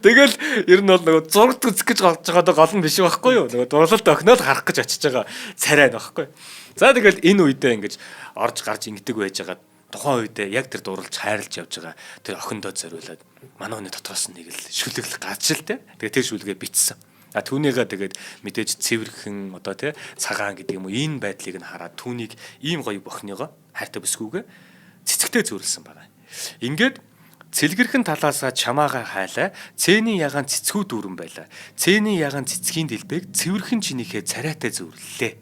B: Тэгэл ер нь бол нөгөө зурагт үзэх гэж голж байгаа гол нь биш байхгүй юу? Нөгөө дурлалт охиноо л харах гэж очиж байгаа царай нөхгүй. За тэгэл энэ үедээ ингэж орж гарч ингэдэг байж байгаа тухайн үедээ яг тэр дурлж хайрлж явж байгаа тэр охиндоо зориулаад манай хүний дотроос нэг л шүлэг гарч ил тэ. Тэгээ тэр шүлгээ бичсэн. А түүнийгээ тэгээд мэдээж цэвэрхэн одоо тий цагаан гэдэг юм уу энэ байдлыг нь хараад түүнийг ийм гоё бохныгоо хайртай бүсгүйгээ цэцэгтэй зөөрлсөн байна. Ингээд цэлгэрхэн талаасаа чамаага хайлаа цээний ягаан цэцгүү дүүрэн байлаа. Цээний ягаан цэцгийн дэлбэг цэвэрхэн чинийхээ царайтай зөөрлөлээ.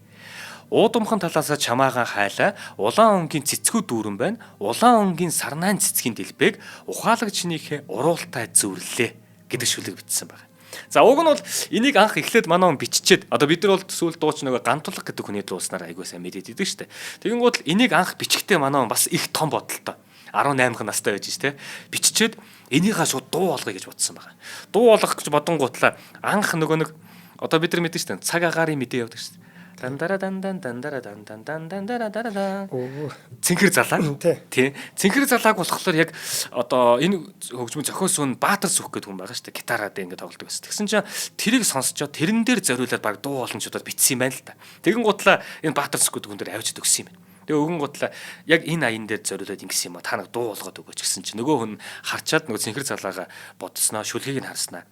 B: Уудамхан талаасаа чамаагаа хайлаа улаан өнгийн цэцгүү дүүрэн байна. Улаан өнгийн сарнаан цэцгийн дэлбэг ухаалаг чинийхээ уруултай зөөрлөлээ гэдэг шүлэг бичсэн байна. За уг нь бол энийг анх эхлээд манай хүн биччихэд одоо бид нар бол сүүл дууч нөгөө гантулга гэдэг хүний дууснаар айгуу сайн мэдээд идэг штэ. Тэгэнгүүт л энийг анх бичгтээ манай хүн бас их том бодолтой. 18 настай байж штэ. Биччихэд энийгээ шууд дуу болгоё гэж бодсон байгаа. Дуу болгох гэж бодонгуутлаа анх нөгөө нэг одоо бид нар мэдэн штэ. Цаг агаарын мэдээ явдаг штэ. Дандара дандан дандара дандан дандара дарара. Цэнхэр залаа. Тий. Цэнхэр залааг болохоор яг одоо энэ хөгжмөн зохиосон Баатар сүх гэдэг хүн байгаа шүү дээ. Гитараа дээр ингээд тоглодог байсан. Тэгсэн чинь тэрийг сонсчоод тэрэн дээр зориулаад баг дуу олон ч удаад бичсэн юм байна л та. Тэгэн гутлаа энэ Баатар сүх гэдэг хүн дээр авчид өгсөн юм байна. Тэгээ өгөн гутлаа яг энэ аян дээр зориулаад ингэсэн юм а та нэг дуу болгоод өгөөч гэсэн чинь нөгөө хүн харчаад нөгөө цэнхэр залаагаа бодсноо шүлгийг нь харснаа.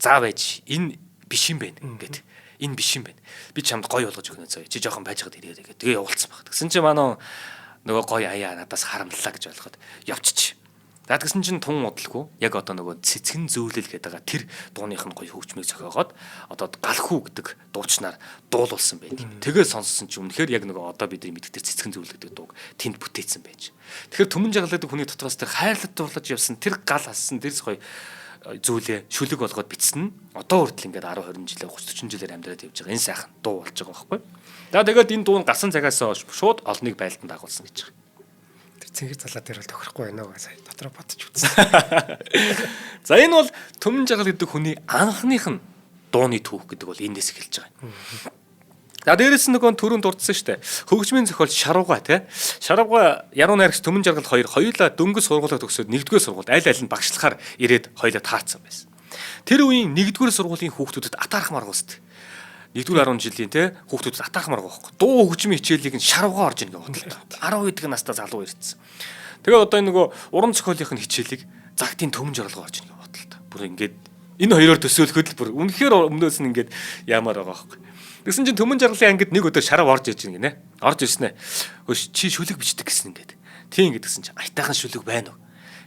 B: За байж энэ биш юм байна гэд. Энэ биш юм байна. Би чамд гоё болгож өгнө заяа. Чи жоохон байж байгаад ирээд гэдэг. Тэгээ явуулсан баг. Тэгсэн чинь манай нөгөө гоё аяа надаас харамлалаа гэж ойлгоход явчих. За тэгсэн чинь тун удалгүй яг одоо нөгөө цэцгэн зөөлөл гэдэг байгаа тэр дууных нь гоё хөгжмийг зохиогоод одоо галхүү гэдэг дуучнаар дуулуулсан байдаг. Тэгээ сонссон чинь үнэхээр яг нөгөө одоо бидний мэддэг тэр цэцгэн зөөлөл гэдэг дууг тэнд бүтээсэн байж. Тэгэхээр Түмэн жаргал гэдэг хүний дотроос тэр хайрлаж дурлаж явсан тэр гал ассан тэр гоё зүйлээ шүлэг болгоод бичсэн нь одоо хүртэл ингээд 10 20 жилээ 30 40 жилээр амьдраад явж байгаа энэ сайхан дуу болж байгаа байхгүй. За тэгээд энэ дуу нь гарсан цагаас хойш шууд олныг байлдан дагуулсан гэж байгаа.
A: Тэр цэнгэр залаа дээр бол тохирохгүй байна уу сая дотроо бодож үзсэн.
B: За энэ бол Түмэн жаргал гэдэг хүний анхных нь дууны түүх гэдэг бол эндээс эхэлж байгаа. За дээрэс нь нөгөө түрүүнд дурдсан шүү дээ. Хөгжмийн зохиол Шарууга тий. Шарууга Яруу найрагч Түмэн жаргал хоёр хоёулаа дөнгөж сургуулаа төгсөөд нэгдүгээр сургуульд аль аль нь багшлахаар ирээд хоёулаа таарсан байсан. Тэр үеийн нэгдүгээр сургуулийн хүүхдүүдэд атаарх маргуст. Нэгдүгээр 10 жилийн тий хүүхдүүдэд атаарх маргу байхгүй. Дуу хөгжмийн хичээлийг нь Шарууга орж ийн гэж бодлоо. 10 гэдэг настай залуу ирсэн. Тэгээ одоо энэ нөгөө уран зохиолын хичээлийг загтын Түмэн жаргалгаа орж ийн гэж бодлоо. Бүр ингээд энэ хоёроор төсөөлөхөд л бүр үнэхээр өмнөөс нь ингээд яамаар байгаа байхгүй. Тэгсэн чинь Түмэн жаргалын ангид нэг өдөр шарав орж ирж гинэ. Орж ирснэ. Хөөш чи шүлэг бичдэг гэсэн ингээд. Тийм гэдгсэн чинь аятайхан шүлэг байна уу?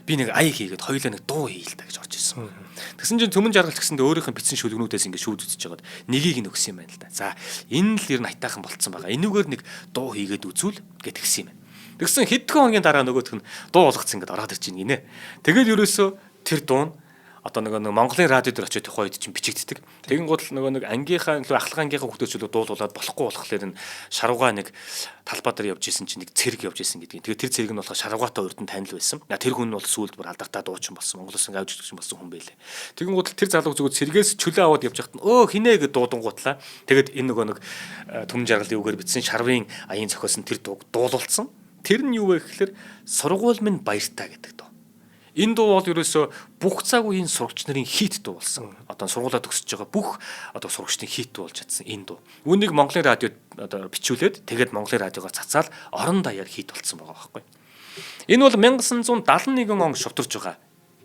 B: Би нэг ая хийгээд хоёулаа нэг дуу хийл та гэж орж ирсэн. Тэгсэн чинь Түмэн жаргал гэсэндээ өөрийнх нь бичсэн шүлгнүүдээс ингээд шүүд үзэж байгаад нэгийг нь өгсөн юм байна л да. За энэ л ер нь аятайхан болцсон байгаа. Энүүгээр нэг дуу хийгээд үзүүл гэд тэгсэн юм байна. Тэгсэн хэдхэн хоногийн дараа нөгөөх нь дуу болгоцсон ингээд ороод ирж гинэ гинэ. Тэгээд ерөөсөө тэр дуу нь одоо нөгөө нэг Монголын радио дээр очиод тухайн үед чинь бичигддэг. Тэгэнгүүт л нөгөө нэг ангийнхаа илүү ахлах ангийнхаа хүүхдүүд дуулуулад болохгүй болохоор нь шаруугаа нэг талбай дээр явж исэн чинь нэг цэрэг явж исэн гэдгийг. Тэгээд тэр цэрэг нь болохоор шаруугаатай урд нь танил байсан. Тэр хүн нь бол сүүлд бүр алдартай дуучин болсон. Монгол улсын авч ирсэн болсон хүн байлээ. Тэгэнгүүт л тэр залууг зүгээр цэргээс чөлөө аваад явж байхад нь өө хинэ гэд дуудангуутлаа. Тэгээд энэ нөгөө нэг Түмэн жаргалын үгээр бичсэн шарвын аян зохиосон тэр дууг дуулуулсан. Тэр нь юу вэ гэхээр сургууль минь баяртай гэдэг дуу. Энэ дуу бол ерөөсөө бүх цаг үеийн сурагч нарын хит дуу болсон. Одоо сургуулаа төгсөж байгаа бүх одоо сурагчдын хит дуу болж чадсан энэ дуу. Үүнийг Монголын радиод одоо бичүүлээд тэгээд Монголын радиогоор цацаал орон даяар хит болцсон байгаа байхгүй. Энэ бол 1971 он шувтарч байгаа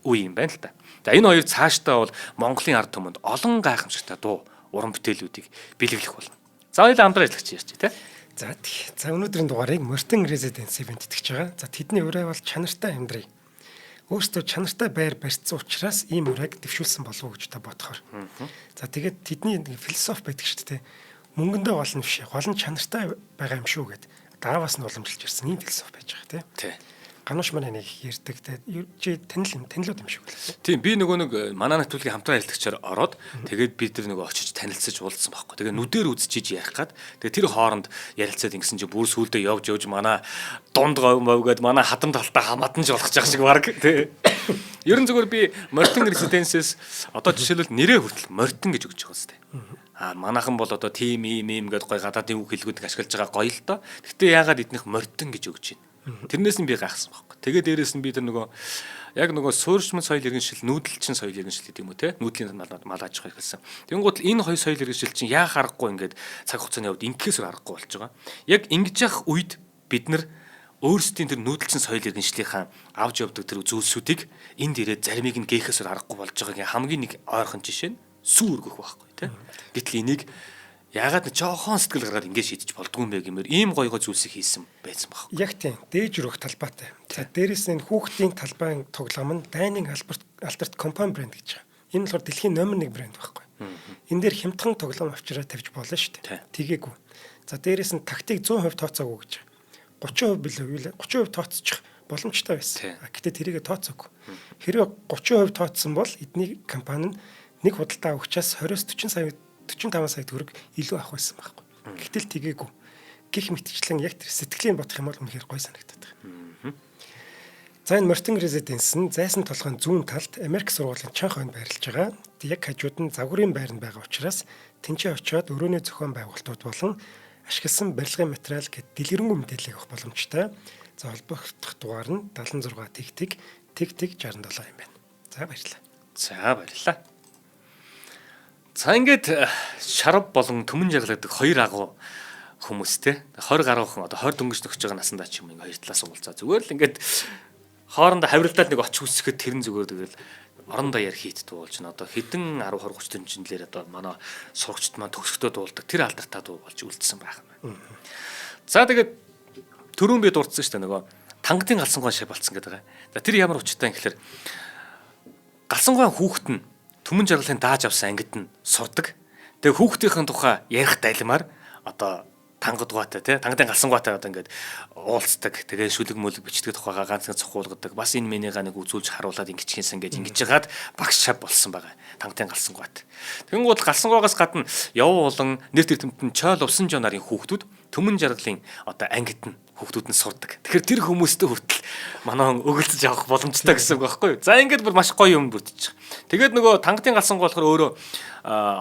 B: үе юм байна л та. За энэ хоёр цаашдаа бол Монголын ард түмэнд олон гайхамшигтай дуу уран бүтээлүүдийг бэлэглэх болно. За хоёулаа хамтран ажиллагч ярьчих тий.
A: За тий. За өнөөдрийн дугаарыг Мортен Residence бэлтгэж байгаа. За тэдний урай бол чанартай амьдрий. Өөрсдөө чанартай байр барьсан учраас ийм урайг дэвшүүлсэн болов уу гэж та бодохоор. За тэгээд тэдний нэг философи байдаг шүү дээ. Мөнгөндөө гол нь биш. Гол нь чанартай байгаа юм шүү гэд. Дааваас нь уламжилж ирсэн ийм философи байж байгаа тий.
B: Тий.
A: Ганууш манай нэг ярьдаг те. Чи танил юм танилуд юм шиг үлээ.
B: Тийм би нөгөө нэг манай нэвтрүүлгийн хамтран ажиллагчаар ороод тэгээд бид нар нөгөө очиж танилцаж уулзсан байхгүй. Тэгээд нүдээр үзчихиж ярих гад. Тэгээд тэр хооронд ярилцаад ингэсэн чи бүр сүулдэ явж явж манай дунд говь мовгээд манай хатам талтаа хамаатан ч болох ч шиг баг тий. Ерөн зүгээр би Мортен Residence-с одоо жишээлбэл нэрээ хүртэл Мортен гэж өгч байгаа зү. А манайхан бол одоо тим ийм ийм гэдээ гой гадаадын үг хэлгүүдийг ашиглаж байгаа гоё л доо. Гэхдээ яагаад эднийх Мортен гэж өгч байна? Тэрнээс нь би гайхсан байхгүй. Тэгээ дээрээс нь би тэр нөгөө яг нөгөө суурьшман соёл иргэншил, нүүдэлчин соёл иргэншил гэдэг юм уу те? Нүүдлийн мал аж ахуй эхэлсэн. Тэнгуут л энэ хоёр соёл иргэншил чинь яах аргагүй ингээд цаг хугацааны хувьд ингэхээс өөр аргагүй болж байгаа. Яг ингэж явах үед бид нар өөрсдийн тэр нүүдэлчин соёл иргэншлийнхаа авч явдаг тэр зүйлсүүдийг энд ирээд заримыг нь гээхээс өөр аргагүй болж байгаагийн хамгийн нэг ойрхон жишээ нь сүү өргөх байхгүй те. Гэтэл энийг яагаад нэг жоохон сэтгэл гаргаад ингэ шийдэж болдгүй юм бэ гэмээр ийм гоё гоё зүйлсийг хийсэн байсан баг.
A: Яг тийм. Дээж өрөх талбайтай. За дээрэс нь хүүхдийн талбайн тоглоом нь Дайнын алдарт компани брэнд гэж байгаа. Энэ болохоор дэлхийн номер 1 брэнд байхгүй. Энэ дээр хямдхан тоглоом авчираа тавьж болно шүү дээ. Тэгээгүй. За дээрэс нь тактик 100% тооцоогүй гэж. 30% билүү юу лээ? 30% тооцчих боломжтой байсан. Гэтэ тэрийгэ тооцоогүй. Хэрвээ 30% тооцсон бол эдний компани нь нэг худалдаа авахчаас 20-с 40 сая 45 сая төгрөг илүү авах байсан байхгүй. Гэтэл тэгээгүй. Гэх мэтчлэн яг тэр сэтгэлийн бодох юм бол үнэхээр гой санагдаад байна. За энэ Мортен Residence нь зайсан толгойн зүүн талд Америк сургуулийн чанх хойно байрлаж байгаа. Тэг яг хажууд нь загварын байранд байгаа учраас тэнцээ очиод өрөөний зохион байгуулалтууд болон ашигласан барилгын материал гэд дэлгэрэнгүй мэдээллийг авах боломжтой. За холбогдох дугаар нь 76 тэг тэг тэг тэг 67 юм байна. За баярлалаа.
B: За баярлалаа. За ингээд шарав болон түмэн жаргал гэдэг хоёр агуу хүмүүс те 20 гаруй хүн одоо 20 дөнгөж нөхөж байгаа насандаа ч юм ингээ хоёр талаас уулзаа зүгээр л ингээд хоорондоо хавиралдаад нэг очих үсгэхэд тэрэн зүгээр тэгэл орондоо яар хийт дуулж н одоо хэдэн 10 20 30 жилээр одоо манай сурагчд маань төгсгөдөө дуулдаг тэр алдартай дуу болж үлдсэн байх юм байна. За тэгээд түрүүн би дурдсан шүү дээ нөгөө тангадын галсангуй шив болцсон гэдэг байгаа. За тэр ямар учиртай юм гэхээр галсангуй хүүхэд нь түмэн жаргалын дааж авсан ангид нь сурдаг. Тэгээ хүүхдийнхэн тухай ярих дайлмаар одоо тангадгаатай тий тангадын галсангуйтай одоо ингээд уулздаг. Тэгээ шүлэг мүлэг бичдэг тухайгаа ганц ганц цохуулгадаг. Бас энэ минийгаа нэг үзүүлж харуулад ингэж хийсэн гэж ингэж жагаад багш шав болсон байгаа. Тангадын галсангуйт. Тэнгуут галсангуйгаас гадна яв болон нэр тэртэмтэн чойл увсан жоо нарын хүүхдүүд түмэн жаргалын одоо ангид нь хүүхдүүд нь сурдаг. Тэгэхээр тэр хүмүүстэй хүртэл манай хүн өгөлцөж авах боломжтой гэсэн үг байхгүй юу? За ингээд бүр маш гоё юм бүрдчих. Тэгээд нөгөө тангадын галсангуй болохоор өөрөө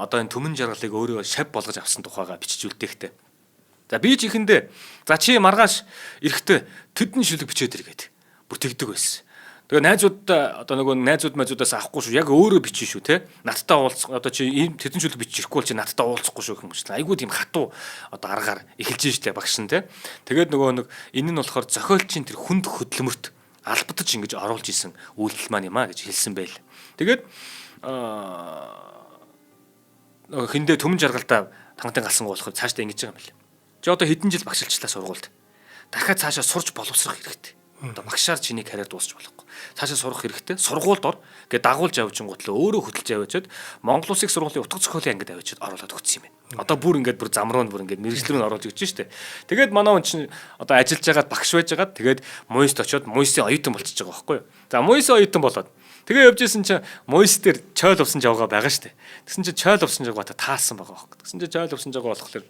B: одоо энэ түмэн жаргалыг өөрөө шав болгож авсан тухайгаа бичиж үлдээхтэй. За би ч ихэндээ за чи маргааш эрэхтэй тэдэн шүлэг бичээд ир гээд бүр тэгдэг байсан. Тэгээ найзуудаа одоо нөгөө найзууд майзуудаас авахгүй шүү. Яг өөрөө бичнэ шүү те. Надтай уулзах одоо чи ийм тэдэн шүлэг бичиж ирэхгүй бол чи надтай уулзахгүй шүү гэх юм шиг. Айгуу тийм хатуу одоо аргаар эхэлж штэ багш нь те. Тэгээд нөгөө нэг энэ нь болохоор зохиолчийн тэр хүнд хөдөлмөрт албадаж ингэж оруулж исэн үйлдэл маань юм а гэж хэлсэн байл. Тэгээд нөгөө хиндэ түмэн жаргалдаа тангатын галсан болохоор цаашдаа ингэж байгаа юм байна. Чи одоо хэдэн жил багшилчлаа сургуульд. Дахиад цаашаа сурч боловсрох хэрэгтэй. Одоо багшаар чиний карьер дуусч болохгүй. Цаашаа сурах хэрэгтэй. Сургуульд ор гэж дагуулж авчингуутлаа өөрөө хөдөлж аваачаад Монгол Улсын сургуулийн утга зохиолын ангид аваачаад оруулаад өгсөн юм байна. Одоо бүр ингээд бүр зам руу бүр ингээд мэргэжил рүү оруулж өгч штэ. Тэгээд манай хүн чинь одоо ажиллаж байгаад багш байж байгаад тэгээд Муйст очиод Муйсын оюутан болчихж байгаа байхгүй юу. За Муйсын оюутан болоод тэгээ явж исэн чинь Муйс дээр чойл увсан жавгаа байгаа штэ. Тэгсэн чинь чойл увсан жавгаа таасан байгаа байхгүй. Тэгсэн чинь чойл увсан жавгаа болохоор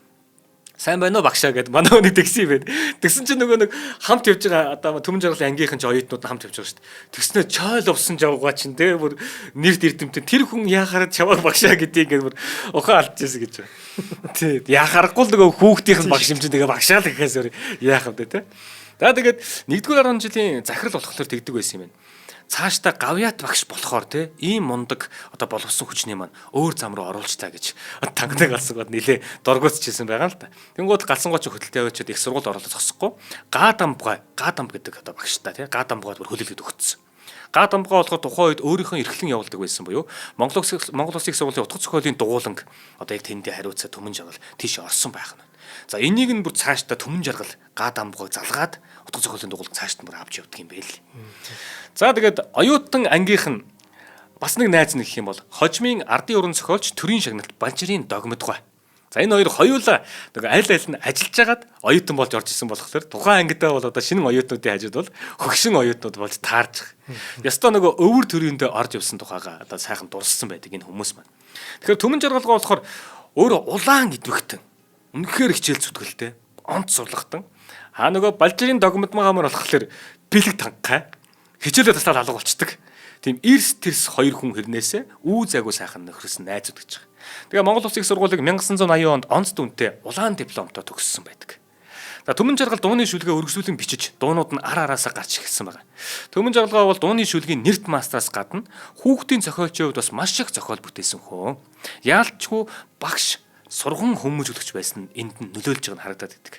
B: сайн байна уу багшаа гэд манай нэг тэгсэн юм байна. Тэгсэн чинь нөгөө нэг хамт явж байгаа одоо түмэн жаргалын ангийнхан ч оюутнууд хамт явж байгаа шүү дээ. Тэгснэ чойл увсан жавгаа чинь тэ бүр нэрт эрдэмтэн тэр хүн яхаараа чаваа багшаа гэдгийг ингээд бүр ухаан алдчихсан гэж байна. Тий яхаарахгүй л нөгөө хүүхдийнх нь багш юм чинь тэгээ багшаа л гэхээс өөр яах вэ тэ. За тэгээд 1-р 10 жилийн захирал болохоор тэгдэг байсан юм байна. Цаашдаа гавьяат багш болохоор те ийм мундаг одоо боловсон хүчний маань өөр зам руу оруулж та гэж тангадаг галсангууд нилээ доргоцчихсэн байгаа л та. Тэнгууд галсангууд ч хөтөлтэй явуучаад их сургууль оруулах зогсохгүй. Гадамбгай, гадамб гэдэг одоо багштай те гадамбгайд бүр хөлөөлөд өгцсөн. Га Дамбгаа болохоор тухайн үед өөрийнхөө эрхлэн явуулдаг байсан буюу Монгол Улсын их сургуулийн утга зохиолын дугууланг одоо яг тэндээ хариуцаа Түмэн жаргал тийш орсон байх нь. За энийг нь бүр цаашдаа Түмэн жаргал Га Дамбгааг залгаад утга зохиолын дугууланг цаашд нь бүр авч явдаг юм байл. За тэгээд оюутан ангийнх нь бас нэг найз нь гэх юм бол хожмын ардын уран зохиолч төрийн шагналт Балжирын догмодгой. За энэ хоёр хоёулаа нөгөө аль аль нь ажиллаж хагаад оюутан болж орж исэн болохоор тухайн ангидаа бол одоо шинэ оюутнуудын хажууд бол хөгшин оюутнууд болж таарж. Ястаа нөгөө өвөр төрөндөө орж явсан тухайга одоо сайхан дурссан байдаг энэ хүмүүс маань. Тэгэхээр Түмэн жаргалгаа болохоор өөрөө улаан идвэхтэн. Үнэхээр хичээл зүтгэлтэй, онц сурлагтан. А нөгөө Балжирын догмодмагаамар болохоор бэлэг танхай. Хичээлээ таслаад алга болчдөг. Тийм эрс тэрс хоёр хүн хэрнээсээ үү зайгүй сайхан нөхрөсөн найзууд гэж байгаа. Тэгээ Монгол Улсын их сургуулийг 1980 онд онц дүнтэй улаан дипломтой төгссөн байдаг. За Түмэн жаргал дууны шүлгээ өргөсүүлэн бичиж дуунууд нь ар араасаа гарч эхэлсэн байгаа. Түмэн жаргалгаа бол дууны шүлгийн нэрт мастераас гадна хүүхдийн зохиолчийн хувьд бас маш их зохиол бүтээсэн хөө. Яалтчгүй багш сурган хүмүүжүүлэгч байсан нь энд нь нөлөөлж байгаа нь харагдаад байдаг.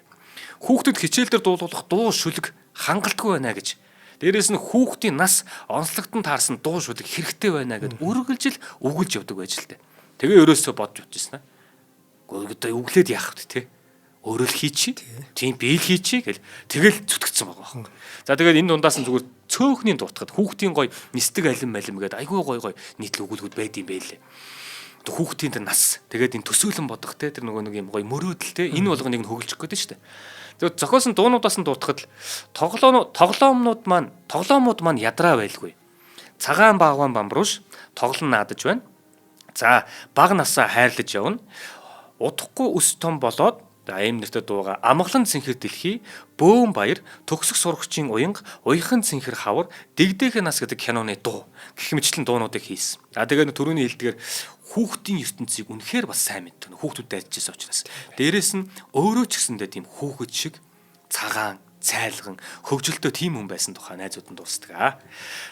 B: Хүүхдэд хичээл дээр дуулуулах дуу шүлэг хангалтгүй байна гэж. Дээрээс нь хүүхдийн нас онцлогтон таарсан дуу шүлэг хэрэгтэй байна гэд үргэлжил өгүүлж явдаг байж л тээ. Тэгээ ерөөсөө бодж утжсэн аа. Гэхдээ одоо өглөөд яах вэ те? Өөрөө л хийчи. Тийм би л хийчи гэл тэгэл зүтгэцсэн байгаа байхгүй. За тэгээд энэ дундаас нь зүгээр цөөхний дутахад хүүхдийн гой нисдэг алим малим гэдэг айгүй гой гой нийтлэг өгүүлбүүд байд юм байлээ. Хүүхдийн тэр нас тэгээд энэ төсөөлөн бодох те тэр нөгөө нэг юм гой мөрөөдөл те энэ болгоныг нь хөглчих гээд шүү дээ. Тэгээд зохиосон дуунуудаас нь дутахад тоглоомнууд маань ядраа байлгүй. Цагаан багван бамбруулш тоглон наадаж байна. За баг насаа хайрлаж явна. Удахгүй өс том болоод ийм нэртэй дууга Амгалан цэнхэр дэлхий, Бөөн баяр, Төгсөх сурагчийн уянга, Уяхан цэнхэр хавар, Дэгдээхэ нас гэдэг киноны дуу гэх мэтчлэн дуунуудыг хийсэн. А тэгээд түрүүний хэлдгээр хүүхдийн ертөнцийг үнэхээр бас сайн мэддэг. Хүүхдүүдэд ажиллаж байсан учраас. Дээрээс нь өөрөө ч гэсэндээ тийм хүүхэд шиг цагаан, цайлган, хөгжилтөө тийм хүн байсан тухай найзууд нь дуустдаг.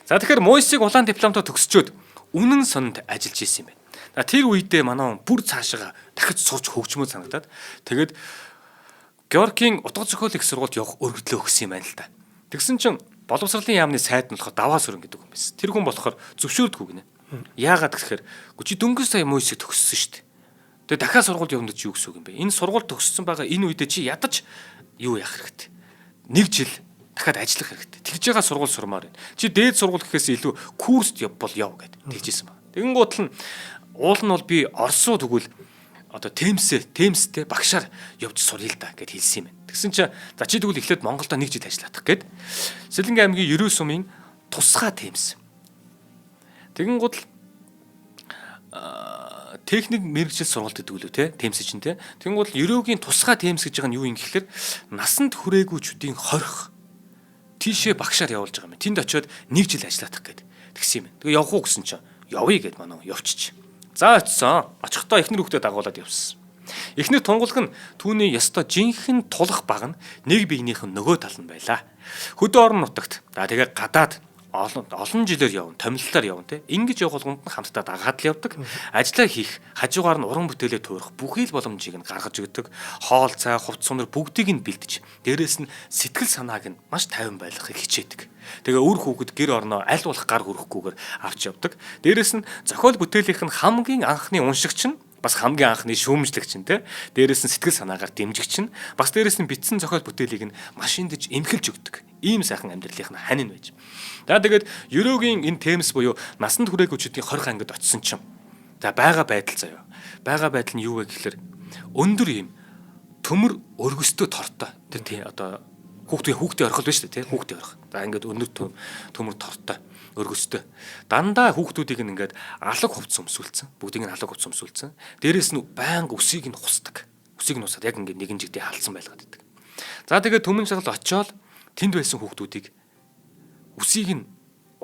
B: За тэгэхээр Мойсыг улаан дипломтой төгсчөөд үнэн сонд ажиллаж исэн юм байна. За тэр үедээ манай хүн бүр цаашаа дахиж сурч хөгжмөө санагдаад тэгээд Георгийн утга зохиол их сургуульд явах өргөдлөө өгсөн юм байна л да. Тэгсэн чинь боловсролын яамны сайд нь болохоор Даваа сүрэн гэдэг хүн байсан. Тэр хүн болохоор зөвшөөрдгүү гинэ. Яагаад гэхээр чи дөнгөж сая Мойсыг төгссөн шүү дээ. Тэгээ дахиад сургуульд явна чи юу гэсэн үг юм бэ? Энэ сургууль төгссөн байгаа энэ үедээ чи ядаж юу яах хэрэгтэй? Нэг жил дахиад ажиллах хэрэгтэй. Тэгж байгаа сургууль сурмаар байна. Чи дээд сургууль гэхээс илүү курст явбал яв гэд тэгжсэн баг. Тэгэн гутал нь уул нь бол би Оросуу тэгвэл одоо Темстэй багшаар явж суръя л да гэд хэлсэн юм байна. Тэгсэн чинь за чи тэгвэл эхлээд Монголдо нэг жил ажиллах гэд Сэлэнгэ аймгийн Ерөө сумын тусгай Темс. Тэгэн гутал техник мэргэжил сургалт гэдэг үлээ те Темс чинь те. Тэгэн гутал Ерөөгийн тусгай Темс гэж байгаа нь юу юм гэхэлэр насанд хүрээгүүчүүдийн хорих тийшээ багшаар явуулж байгаа юм. Тэнд очиод нэг жил ажиллах гэд тэгсэн юм. Тэгээ явах уу гэсэн чинь явъя гэд манай явчих. За очисон. Очихдоо эхнэр хүүхдэд дагуулад явсан. Эхнэр тунгалаг нь түүний ёстой жинхэнэ тулах баг нь нэг биенийх нь нөгөө тал нь байлаа. Хөдөө орон нутагт за тэгээ гадаад олон жилээр явна, томилолтоор явна те. Ингэж явах болгонд нь хамтдаа дагаад л явдаг. Ажлаа хийх, хажуугаар нь уран бүтээлээ туурах бүхий л боломжийг нь гаргаж өгдөг. Хоол, цай, хувцас сунар бүгдийг нь бэлдэж, дээрээс нь сэтгэл санааг нь маш тайван байлгахыг хичээдэг. Тэгээ үр хүүхэд гэр орноо аль болох гар хүрэхгүйгээр авч явдаг. Дээрээс нь зохиол бүтээлийнх нь хамгийн анхны уншигч нь бас хамгийн анхны шүүмжлэгч нь те. Дээрээс нь сэтгэл санаагаар дэмжигч нь бас дээрээс нь бичсэн зохиол бүтээлийг нь машиндж эмхэлж өгдөг. Ийм сайхан амьдралынх нь ханин байж. За тэгээд Ерөөгийн энэ Темс буюу насанд хүрээгүүчдийн 20 ангид очисон чинь за байгаа байдал заяа. Байгаа байдал нь юу вэ гэхэлэр өндөр ийм төмөр өргөстөө тортой. Тэр тий одоо хүүхдийн орхол байна шүү дээ тий хүүхдийн орхол. За ингээд өндөр төмөр тортой өргөстөө. Дандаа хүүхдүүдийг нь ингээд алаг хувцас өмсүүлсэн. Бүгдийг нь алаг хувцас өмсүүлсэн. Дээрээс нь байнга үсийг нь хусдаг. Үсийг нь хусаад яг ингээд нэгэн жигдээ халдсан байлгаад байдаг. За тэгээд Түмэн жаргал очиод тэнд байсан хүүхдүүдийг үсийг нь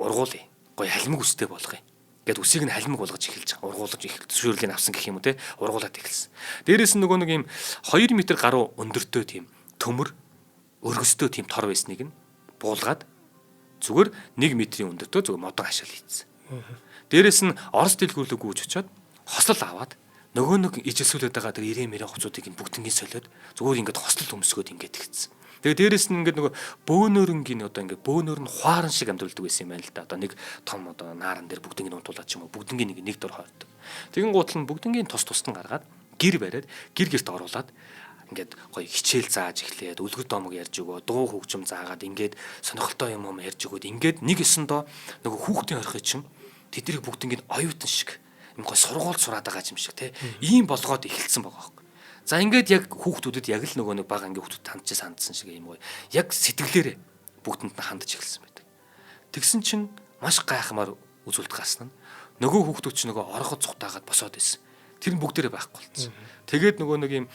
B: ургуулъя. Гоё халимг үстэй болгоё. Гэт үсийг нь халимг болгож эхэлж байгаа. Ургуулж эхэл зөвшөөрлийг авсан гэх юм уу те. Ургуулад эхэлсэн. Дээрээс нь нөгөө нэг юм 2 м гаруй өндөртөө тийм төмөр өргөстөө тийм тор байсныг нь буулгаад зүгээр 1 метрийн өндөртөө зүгээр модон хашаал хийцэн. Дээрээс нь Орос дэлгүүрлэг гүйж очиод хослол аваад нөгөө нэг ижилсүүлээд байгаа тэр ирээн мэрэн хувцуудыг нь бүгднийг солиод зүгээр ингээд хослол өмсгөөд ингээд тэгсэн. Тэгээ дээрэс нь ингээд нөгөө бөөнөрөнгийн одоо ингээд бөөнөр нь хуаран шиг амьдралдаг байсан юм байна л да. Одоо нэг том одоо нааран дээр бүгднийг унтуулаад ч юм уу бүгднийг нэг нэг дор хойрдог. Тэгэн гутал нь бүгднийг тус тусад нь гаргаад гэр бариад гэр гэрт оруулаад ингээд гоё хичээл зааж эхлээд үлгэр домог ярьж өгөө, дуу хөгжим заагаад ингээд сонирхолтой юм юм ярьж өгөөд ингээд нэг өсөндөө нөгөө хүүхдийн орхи чинь тэднийг бүгднийг оюутан шиг юм гоё сургууль сураад байгаа юм шиг те ийм болгоод эхэлсэн байгаа хөөе. За ингээд яг хүүхдүүдэд яг л нөгөө нэг бага ангийн хүүхдүүд хандж сандсан шиг юм гоё. Яг сэтгэлээрээ бүгдэнд нь хандж эхэлсэн байдаг. Тэгсэн чинь маш гайхмаар үзүүлэлт гарсан нь нөгөө хүүхдүүд чинь нөгөө оргод цухтаагаад босоод исэн. Тэр нь бүгдээрээ байхгүй болсон. Тэгээд нөгөө нэг юм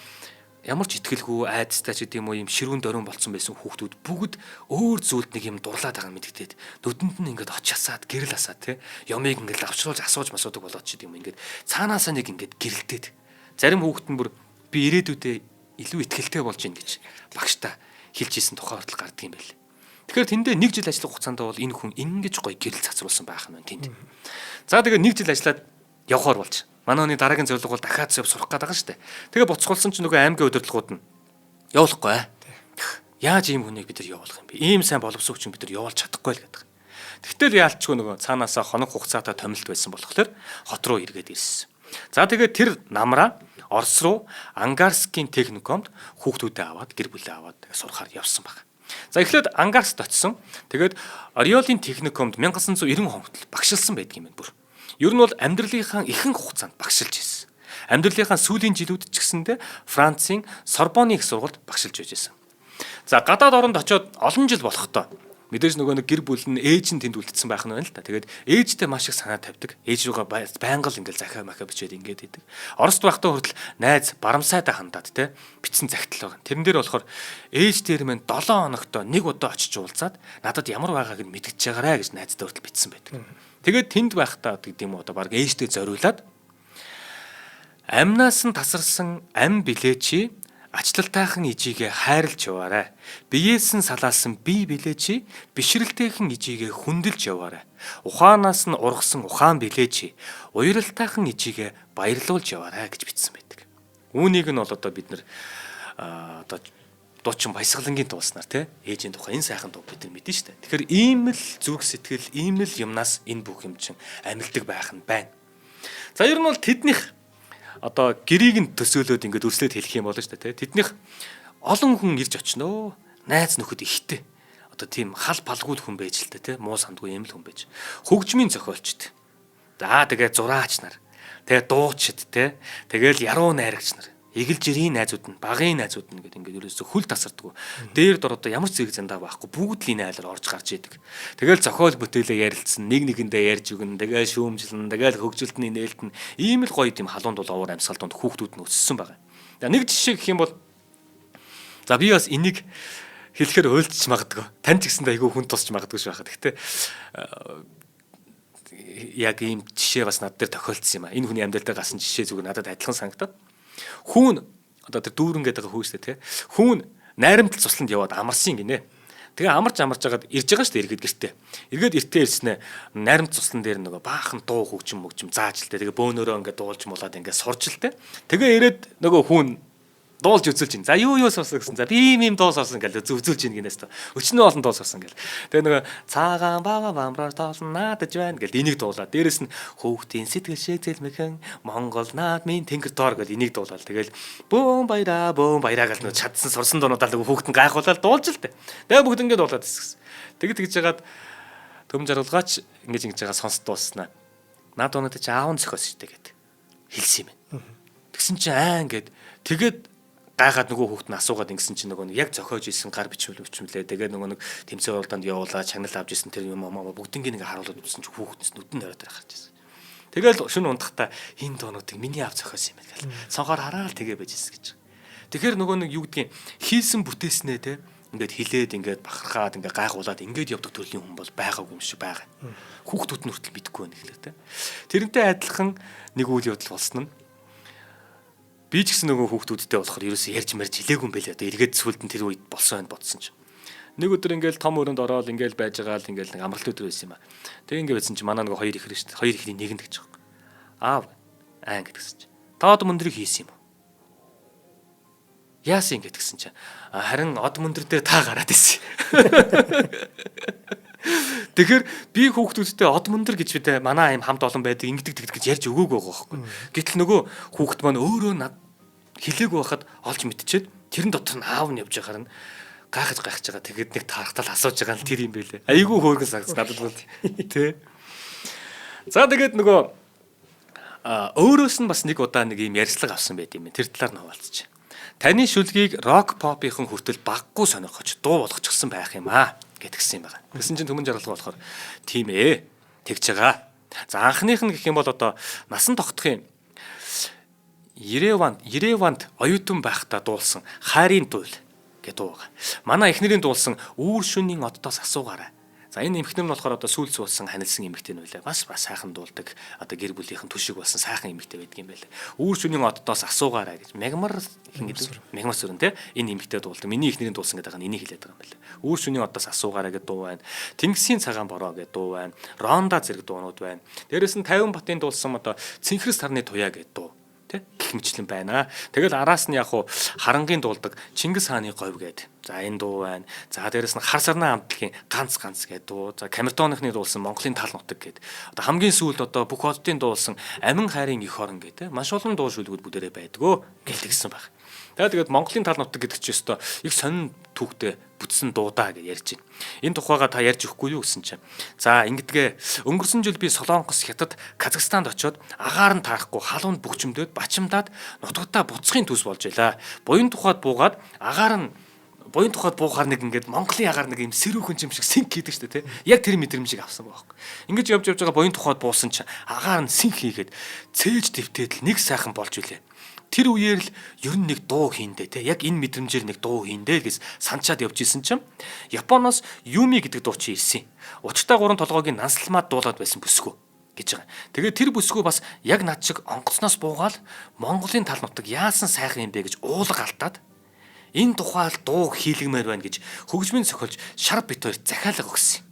B: ямар ч итгэлгүй айдастай ч гэдэм үү юм ширүүн дөрөн болцсон байсан хүүхдүүд бүгд өөр зүйлд нэг юм дурлаад байгаа юм мэдэгдээд нүдэнд нь ингээд очиасаад гэрэл асаад те ямыг ингээд авчруулж асууж масуудаг болоод ч гэдэм юм ингээд цаанаасаа нэг ингээд гэрэлтээд зарим хүүхэд нь бүр би ирээдүйдээ илүү итгэлтэй болж ийн гэж багштай хэлж исэн тухай хүртэл гардаг юм байл. Тэгэхээр тэндээ нэг жил ажиллах хугацаанд бол энэ хүн ингэж гоё гэрэл цацруулсан байх нь байна тэнд. За тэгээ нэг жил ажиллаад явхаар болж. Манай хүний дараагийн зорилго бол дахиад зөв сурах гээд байгаа шүү дээ. Тэгээ буцхуулсан чинь нөгөө аймгийн удирдлагууд нь явуулахгүй. Яаж ийм хүнийг бид нар явуулах юм бэ? Ийм сайн боловсон хүчин бид нар явуулж чадахгүй л гэдэг. Тэгтэл яалтчгүй нөгөө цаанаасаа хоног хугацаатай томилт байсан болохоор хот руу эргээд ирсэн. За тэгээд тэр намраа Орос руу Ангарскийн техникумд хүүхдүүдээ аваад гэр бүлээ аваад сурахаар явсан баг. За эхлээд Ангарскт очисон. Тэгээд Ориолын техникумд 1990 он хүртэл багшилсан байдаг юм байна бүр. Ер нь бол амьдралынхаа ихэнх хугацаанд багшилж ирсэн. Амьдралынхаа сүүлийн жилүүд ч гэсэндээ Францын Сорбоны их сургуульд багшилж байж байсан. За гадаад оронд очиод олон жил болохдоо мэдээж нөгөө нэг гэр бүл нь ээж нь тэнд үлдсэн байх нь байна л та. Тэгээд ээжтэй маш их санаа тавьдаг. Ээж рүүгээ байнга л ингээл захиа махаа бичээд ингээд идэг. Орост байхдаа хүртэл найз барамсайдаа хандаад те бичсэн захидал байгаа. Тэрэн дээр болохоор ээж дээр мэн 7 хоногт нэг удаа очиж уулзаад надад ямар байгааг нь мэдгэж байгаарэ гэж найздаа хүртэл бичсэн байдаг. Тэгээд тэнд байхдаа гэдэг юм уу одоо баг ээжтэй зориулаад амнаас нь тасарсан ам билээ чи ачлалтайхан ижигээ хайрлж яваарай. Биеэс нь салаасан бие билээ чи бишрэлтэйхэн ижигээ хүндэлж яваарай. Ухаанаас нь ургасан ухаан билээ чи уяралтайхан ижигээ баярлуулж яваарай гэж бичсэн байдаг. Үүнийг нь бол одоо бид нар одоо дуучин баясгалангийн дууснаар те ээжийн тухай энэ сайхан дуу бид нар мэднэ шүү дээ. Тэгэхээр ийм л зүрх сэтгэл, ийм л юмнаас энэ бүх юм чинь амилдаг байх нь байна. За ер нь бол тэднийх одоо гэрийг нь төсөөлөөд ингээд өрслөөд хэлэх юм болно шүү дээ те. Тэднийх олон хүн ирж очноо. Найз нөхөд ихтэй. Одоо тийм хал палгуул хүн байж л те. Муу сандгүй юм л хүн байж. Хөгжмийн зохиолчд. За тэгээ зураач нар. Тэгээ дуучид те. Тэгээл яруу найрагч нар. Эгэл жирийн найзууд нь, багын найзууд нь гэдэг ингээд ерөөсө хөл тасардгүй. Дээр дор одоо ямар ч зэрэг зандаа байхгүй. Бүгд л энэ айлаар орж гарч идэг. Тэгэл зохиол бүтээлээ ярилцсан, нэг нэгэндээ ярьж өгнө, тэгэл шүүмжлэн, тэгэл хөгжилт нь нээлтэн. Ийм л гоё тийм халуун дул овоор амьсгал донд хүүхдүүд нь өссөн байгаа. За нэг жишээ гэх юм бол за би бас энийг хэлэхээр уйлдчих магадгүй. Тань ч гэсэндээ айгүй хүн тусч магадгүй ш байхад. Гэхдээ яг ийм жишээ бас над дээр тохиолдсон юм а. Энэ хүний амьдрал дээр гарсан жишээ зүгээр надад адилхан санагдаад. Хүүн одоо тэр дүүрэн гэдэг байгаа хүү шүү дээ тий. Хүүн найрамдал цусланд яваад амарсан гинэ. Тэгээ амарч амарч хагаад ирж байгаа шүү дээ эргээд гэртээ. Эргээд эртээ ирснэ найрамд цуслан дээр нөгөө баахан дуу хөгжим мөгжим зааж л дээ. Тэгээ бөөнөрөө ингээд дуулж муулаад ингээд сурч л дээ. Тэгээ ирээд нөгөө хүүн дуулж үзүүлж ин. За юу юу сурсан гэсэн. За би ийм ийм дуу сурсан гэж үзүүлж ин гинээс. Өчнөө олон дуу сурсан гэл. Тэгээ нөгөө цагаан бага бамраар тоолно наадаж байна гэл энийг дуулаад. Дээрэс нь хөөхтийн сэтгэл шиг зэлмэхэн Монгол наад минь тэнгэр доор гэл энийг дуулаад. Тэгэл бөөн баяраа бөөн баяраа гэл нөгөө чадсан сурсан дуунуудаа л хүүхэд нь гайхуулаад дуулж л дээ. Тэгээ бүгд ингэ дуулаад хэсгсэн. Тэг тэгж жагаад төм жаргалгаач ингэж ингэж байгаа сонс дууснаа. Наад дуунууд чи аав нь зохиосон шүү дээ гэд хэлсэн юм байна. Тэгсэн чинь аа ингээд тэгээд гайхаад нөгөө хүүхэд нь асуугаад ингэсэн чинь нөгөө нэг яг зохиож исэн гар бичмэл бичмэлээ. Тэгээ нөгөө нэг тэмцээн уралдаанд явуулаа, чанал авч исэн тэр юм аа бүгднийг ингээ харуулад үзсэн чинь хүүхднээс нүдэн орой дээр гарч ирсэн. Тэгэл шүн унтахта энэ дуунуудыг миний аав зохиосон юм байна гэл. Цонхоор хараал тэгээ байж исэн гэж. Тэгэхээр нөгөө нэг юу гэдгийг хийсэн бүтээснээ те ингээд хилээд ингээд бахархаад ингээд гайхуулаад ингээд явдаг төрлийн хүн бол байгаагүй юм шиг байгаа. Хүүхдүүд нь хүртэл мэдэхгүй байна гэхлээр те. Тэрнтэй адилхан нэг үйл явдал болсон нь би ч гэсэн нөгөө хүүхдүүдтэй болохоор ерөөсөө ярьж марж хэлээгүй юм байлээ. Одоо эргээд сүлд нь тэр үед болсон байна бодсон чинь. Нэг өдөр ингээл том өрөөнд ороод ингээл байж байгаа л ингээл нэг амралт өдөр байсан юм а. Тэг ингээд байсан чинь манай нөгөө хоёр ихэр шүү дээ. Хоёр ихрийн нэг нь гэж байгаа. Аав аа гэдгсэн чинь. Тоод мөндрийг хийсэн юм уу? Яасан ингэ гэсэн чинь харин од мөндөр дээр та гараад ирсэн. Тэгэхээр би хүүхдүүдтэй од мөндөр гэж бид манай аим хамт олон байдаг ингэдэг тэгдэг гэж ярьж өгөөгүй байгаа байхгүй. Гэтэл нөгөө хүүхд маань өөрөө над хэлээгүй байхад олж мэдчихэд тэрэн дотор нь аав нь явж байгаар нь гайхаж гайхаж байгаа. Тэгээд нэг таархтал асууж байгаа нь тэр юм бэлээ. Айгүй хөөргөн сагс надад бол тий. За тэгээд нөгөө өөрөөс нь бас нэг удаа нэг юм ярьцлага авсан байт юм. Тэр талаар нь хуваалцчих. Таны шүлгийг рок попийнхан хүртэл баггүй сонирхож дуу болгочихсон байх юм аа гэтгсэн юм байна. Тэгсэн чинь Түмэн жаргалгаа болохоор тийм тэгж байгаа. За анхных нь гэх юм бол одоо насан тогтох юм. Ереванд оюутан байхдаа дуулсан Хайрын туйл гэдэг дуу байгаа. Манай эхнэрийн дуулсан Үүр шөнийн оддоос асуугаарай. За энэ эмхнэр нь болохоор одоо сүүл суулсан ханилсан эмэгтэй нь үлээ. Бас бас сайхан дуулдаг. Одоо гэр бүлийнхэн түшиг болсон сайхан эмэгтэй байдаг юм байлээ. Үүр шөнийн оддоос асуугаарай гэж мягмар хин гэдэг мягмар сүрэн те энэ эмэгтэй дуулдаг. Миний эхнэрийн дуулсан гэдэг нь энийг хэлээд байгаа юм байлээ. Үүр шөнийн оддоос асуугаарай гэдэг дуу байна. Тэнгисийн цагаан бороо гэдэг дуу байна. Ронда зэрэг дуунууд байна. Дээрээс нь 50 батын дуулсан одоо Цэнхэрс тарны туяа гэдэг дуу тэ гэх мэтлэн байна. Тэгэл араас нь яг хуу харангийн дуулдаг Чингис хааны говь гээд. За энэ дуу байна. За дээрэс нь хар сарнаа хамтлагийн ганц ганц гээд дуу. За Камертоныхны дуулсан Монголын тал нутаг гээд. Одоо хамгийн сүүлд одоо бүх оддын дуулсан Амин хайрын эх орон гээд маш олон дуу шүлгүүд бүгдээрээ байдгөө гэлтгсэн баг. Тэгээд Монголын тал нутаг гэдэг чинь өстой их сонин түүхтэй бүтсэн дуудаа гэж ярьж байна. Энэ тухайга та ярьж өгөхгүй юу гэсэн чинь. За ингэдгээ өнгөрсөн жил би Солонгос, Хятад, Казахстанд очиод агаар нь таарахгүй халуунд бөхчмдөд бачимдаад нутагтаа буцхын төс болж байлаа. Буян тухайд буугаад агаар нь буян тухайд буухаар нэг ингээд Монголын агаар нэг юм сэрүүхэн юм шиг синк хийдэг шүү дээ тий. Яг тэр мэдрэмжийг авсан байгаа байхгүй. Ингэж явж явж байгаа буян тухайд буусан чинь агаар нь синк хийгээд цээж твтээд л нэг сайхан болж үлээ. Тэр үеэр л ер нь нэг дуу хийндэ те яг энэ мэдрэмжээр нэг дуу хийндэ гэж санчаад явж исэн чинь Японоос Юми гэдэг дуучин ирсэн. Учиртай гурван толгойг нансалмаад дуулаад байсан бүсгүй гэж байгаа. Тэгээд тэр бүсгүй бас яг над шиг онгоцноос буугаал Монголын тал нутаг яасан сайхан юм бэ гэж уулга алдаад энэ тухай л дуу хийлгмээр байна гэж хөгжмийн зохиолж шар бит хоёр захиалга өгсөн.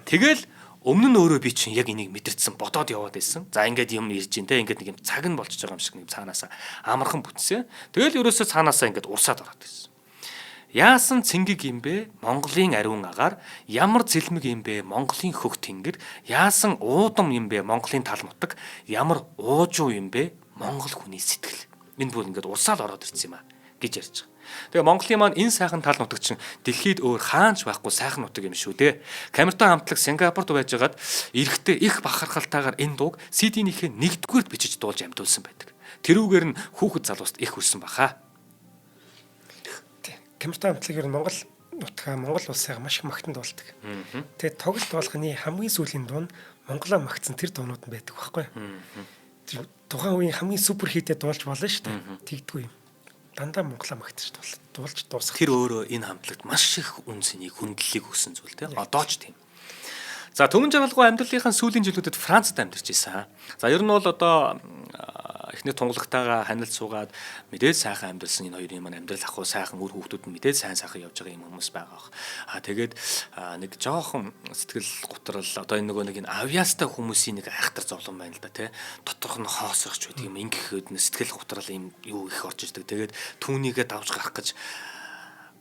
B: Тэгэл өмнө нь өөрөө би чинь яг энийг мэдэрсэн бодоод яваад байсан. За ингээд юм ирж гин те ингээд нэг юм цаг нь болчихж байгаа юм шиг нэг цаанаасаа амархан бүтсэн. Тэгэл ерөөсөө цаанаасаа ингээд урсаад ороод ирсэн. Яасан цэнгэг юм бэ? Монголын ариун агаар, ямар цэлмэг юм бэ? Монголын хөх тэнгэр, яасан уудам юм бэ? Монголын тал нутаг, ямар уужуу юм бэ? Монгол хүний сэтгэл. Энэ бүр ингээд урсаал ороод ирсэн юм а гэж ярьж байгаа. Тэгээ Монголын маань энэ сайхан тал нутаг чинь дэлхийд өөр хаанч байхгүй сайхан нутаг юм шүү дээ. Камертон хамтлаг Сингапурт байжгаад эрэхтэй их бахархалтайгаар энэ дууг CD-нийхээ нэгдүгээрт бичиж дуулж амтуулсан байдаг. Тэрүүгээр нь хүүхэд залууст их хүрсэн баха.
A: Камертон хамтлаг ер нь Монгол нутгаа Монгол улсыг маш их магтан дуулдаг. Тэгээ тоглолт болгоны хамгийн сүүлийн дуу нь Монголоо магтсан тэр дуунууд нь байдаг байхгүй. Тухайн үеийн хамгийн супер хитээ дуулж болно шүү дээ. Тэгдэггүй юм. Дандаа Монголоо магтаж дуулж дуусгах.
B: Тэр өөрөө энэ хамтлагт маш их үн цэнийг хүндлэлийг өгсөн зүйл тийм. Одоо ч тийм. За Түмэн жаргалгүй амьдралынхаа сүүлийн жилүүдэд Францад амьдарч исэн. За ер нь бол одоо эхний тунгалагтайгаа ханилт суугаад мэдээж сайхан амьдарсан энэ хоёрын маань амьдрал ах уу сайхан үр хүүхдүүд нь мэдээж сайн сайхан явж байгаа юм хүмүүс байгаа бах. А тэгээд нэг жоохон сэтгэл готрол одоо энэ нөгөө нэг энэ авьяастай хүмүүсийн нэг айхтар зовлон байна л да тий. Доторх нь хоосрохч байдаг юм ингэхэд сэтгэл готрол юм юу их орж ирдэг. Тэгээд түүнийгээ давж гарах гэж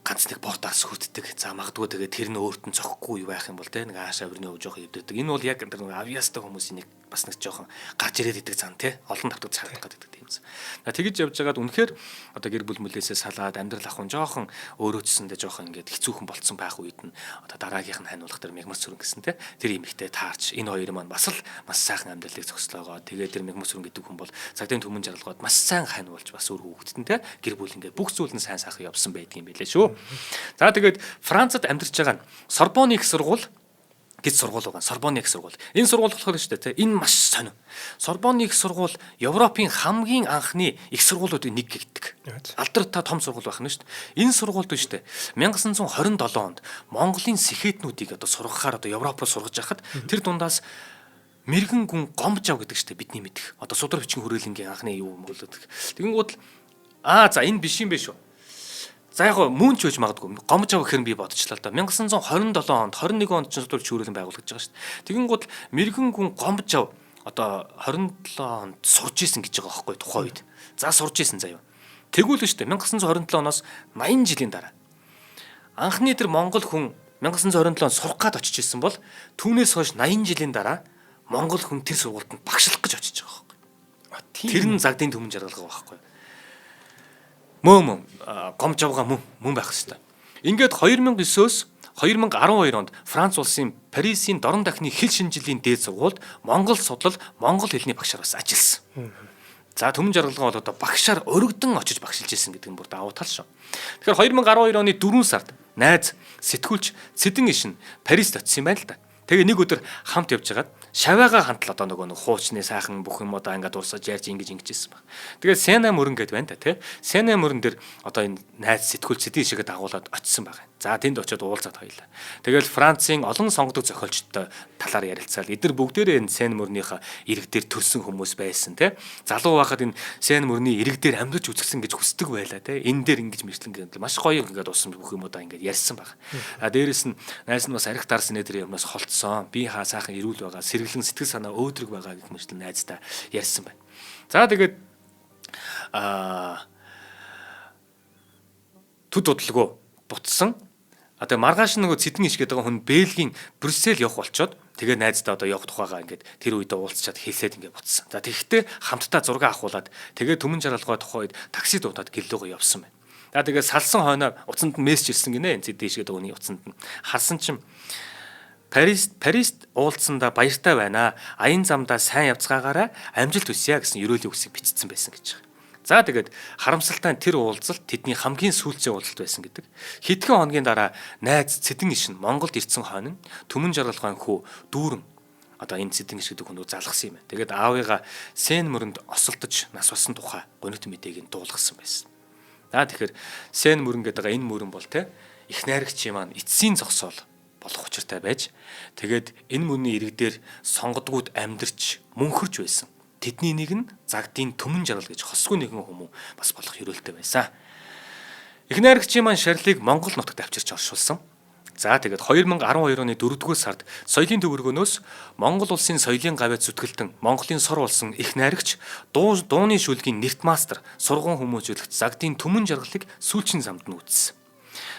B: ганц нэг бортаас хөтдөг. За магадгүй тэгээд тэр нь өөрт нь цохихгүй байх юм бол те нэг аашаа өрнө өв жоох өвдөдөг. Энэ бол яг тэр нэг авьяастай хүмүүсийн нэг бас нэг жоохон гарч ирээд идэг зан те олон тавтаг цаагдах гэдэг тийм зан. Тэгэж явж байгаад үнэхээр одоо гэр бүл мүлээсээ салаад амьдрал ахуйн жоохон өөрөөчсөндөө жоохон ингээд хэцүүхэн болцсон байх үед нь одоо дараагийнх нь ханиулах тэр мягмар сүрэн гэсэн те тэр эмэгтэй таарч энэ хоёр маань бас л маш сайхан амьдралыг зөкслөөгөө. Тэгээд тэр мягмар сүрэн гэдэг хүн бол цагдын түмэн жаргалгоод маш сайн хань болж бас үр хүүхэдтэн те гэр бүл ингээд бүх зүйл нь сайн сайхан явсан байдгийн билээ шүү. За тэгээд Францад амьдарч байгаа нь Сорбоны их сургууль гэж сургууль байгаа. Сорбонны их сургууль. Энэ сургууль болохоор шүү дээ, энэ маш сонин. Сорбонны их сургууль Европын хамгийн анхны их сургуулиудын нэг гэгддэг. Алдартай том сургууль байх нь шүү дээ. Энэ сургуульд шүү дээ. 1927 онд Монголын сэхэтнүүдийг одоо сургахаар одоо Европ руу сургаж байхад тэр дундаас мэрэгэн гүн гомжав гэдэг шүү дээ бидний мэдэх. Одоо судар бичгийн хүрээлэнгийн анхны юу юм болоод. Тэгэнгүүт л за энэ биш юм бэ шүү. За яг мөн ч байж магадгүй. Гомж ав гэхэр би бодчихлаа л да. 1927 онд 21 онд ч судар бичгийн хүрээлэн байгуулагдаж байгаа шүү дээ. Тэгэнгүүт мэрэгэн гүн гомж ав одоо 27 онд сурж исэн гэж байгаа байхгүй тухайн үед. За сурж исэн заяа. Тэгвэл шүү дээ 1927 оноос 80 жилийн дараа анхны тэр монгол хүн 1927 онд сурах гад очиж исэн бол түүнээс хойш 80 жилийн дараа монгол хүн тэр сургуультанд багшлах гэж очиж байгаа байхгүй. Тэр нь Загдын Түмэн жаргалгаа байхгүй. Мөн гом жавга мөн байх хэвээр. Ингээд 2009-өөс 2012 онд Франц улсын Парисын Дорн дахны хэл шинжилгээний дээд сургуульд монгол судлал, монгол хэлний багшаар бас ажилласан. За Түмэн жаргалгаа бол одоо багшаар өргөдөн очиж багшилж исэн гэдэг нь бүр давуу тал шүү. Тэгэхээр 2012 оны 4 сард найз сэтгүүлч Цэдэн ишин Парист очив юм байна л да. Тэгээ нэг өдөр хамт явж хагаад шавьяагаа хантал одоо нөгөө нэг хуучны сайхан бүх юм одоо ингээд дуусаж ярьж ингэж ингэжсэн баг. Тэгээд Сена мөрөн гэд байна та тий. Сена мөрөн дээр одоо энэ найз сэтгүүл Цэдэн ишигээ дагуулад очисон байгаа. За тэнд очиод уулзаад хоёлаа. Тэгэл Францын олон сонгодог зохиолчтой талаар ярилцаал. Эдгээр бүгдээрээ энэ Сен мөрнийхээ ирэг дээр төрсэн хүмүүс байсан тий. Залуу байхад энэ Сен мөрний ирэг дээр амьдарч үзсэн гэж хүсдэг байлаа тий. Энэ дээр ингэж мэрчлэн гэдэг маш гоё ингээд усан бүх юм удаа ингээд ярьсан баг. А дээрэс нь найз нь бас арх дарсан нэ юмнаас холдсон. Би хаа сайхан эрүүл байгаа, сэргэлэн сэтгэл санаа өөдрөг байгаа гэх мэтлэн найздаа ярьсан байна. За тэгээд төд удалгүй бутсан. А тэгээ маргааш нөгөө Цэдэн иш гэдэг хүн Бельгийн Брюссель явах болчоод тэгээ найздаа одоо явах тухайгаа ингээд тэр үедээ уулзчаад хэлээд ингээд бутсан. За тэгэхдээ хамтдаа зураг авахуулаад тэгээ Түмэн жаргалгаа тухай үед такси дуудаад гэллүүгээ явсан байна. За тэгээ салсан хойноо утсанд нь мессеж ирсэн гинэ Цэдэн иш гэдэг хүний утсанд нь. Харсан чинь Парист уулзсандаа баяртай байна. Аян замдаа сайн явцгаагаарай амжилт хүсье гэсэн ерөөлийн үгсийг бичсэн байсан гэж байгаа. За тэгээд харамсалтай нь тэр уулзалт тэдний хамгийн сүүлчийн уулзалт байсан гэдэг. Хэдхэн хоногийн дараа найз Цэдэн иш нь Монголд ирсэн хойно нь Түмэн жаргалгаан хүү дүүрэн одоо энэ Цэдэн иш гэдэг хүн залгасан юм байна. Тэгээд аавыгаа Сен мөрөнд осолдож нас болсон тухай гонигт мэдээг нь дуулгасан байсан. За тэгэхээр Сен мөрөн гэдэг энэ мөрөн бол те их найрагч маань эцсийн зогсоол болох учиртай байж тэгээд энэ мөрний ирэг дээр сонгодгууд амьдарч мөнхөрч байсан. Тэдний нэг нь Загдын Түмэн жаргал гэж хосгүй нэгэн хүмүүн бас болох ерөөлтэй байсан. Их найрагчийн маань шарилыг Монгол нутагт авчирч оршуулсан. За тэгээд 2012 оны 4-р сард соёлын төв өргөнөөс Монгол улсын соёлын гавьяат зүтгэлтэн Монголын сур болсон их найрагч дууны шүлгийн нэрт мастер сурган хүмүүжүүлэгч Загдын Түмэн жаргалыг сүүлчийн замд нь үтсэн.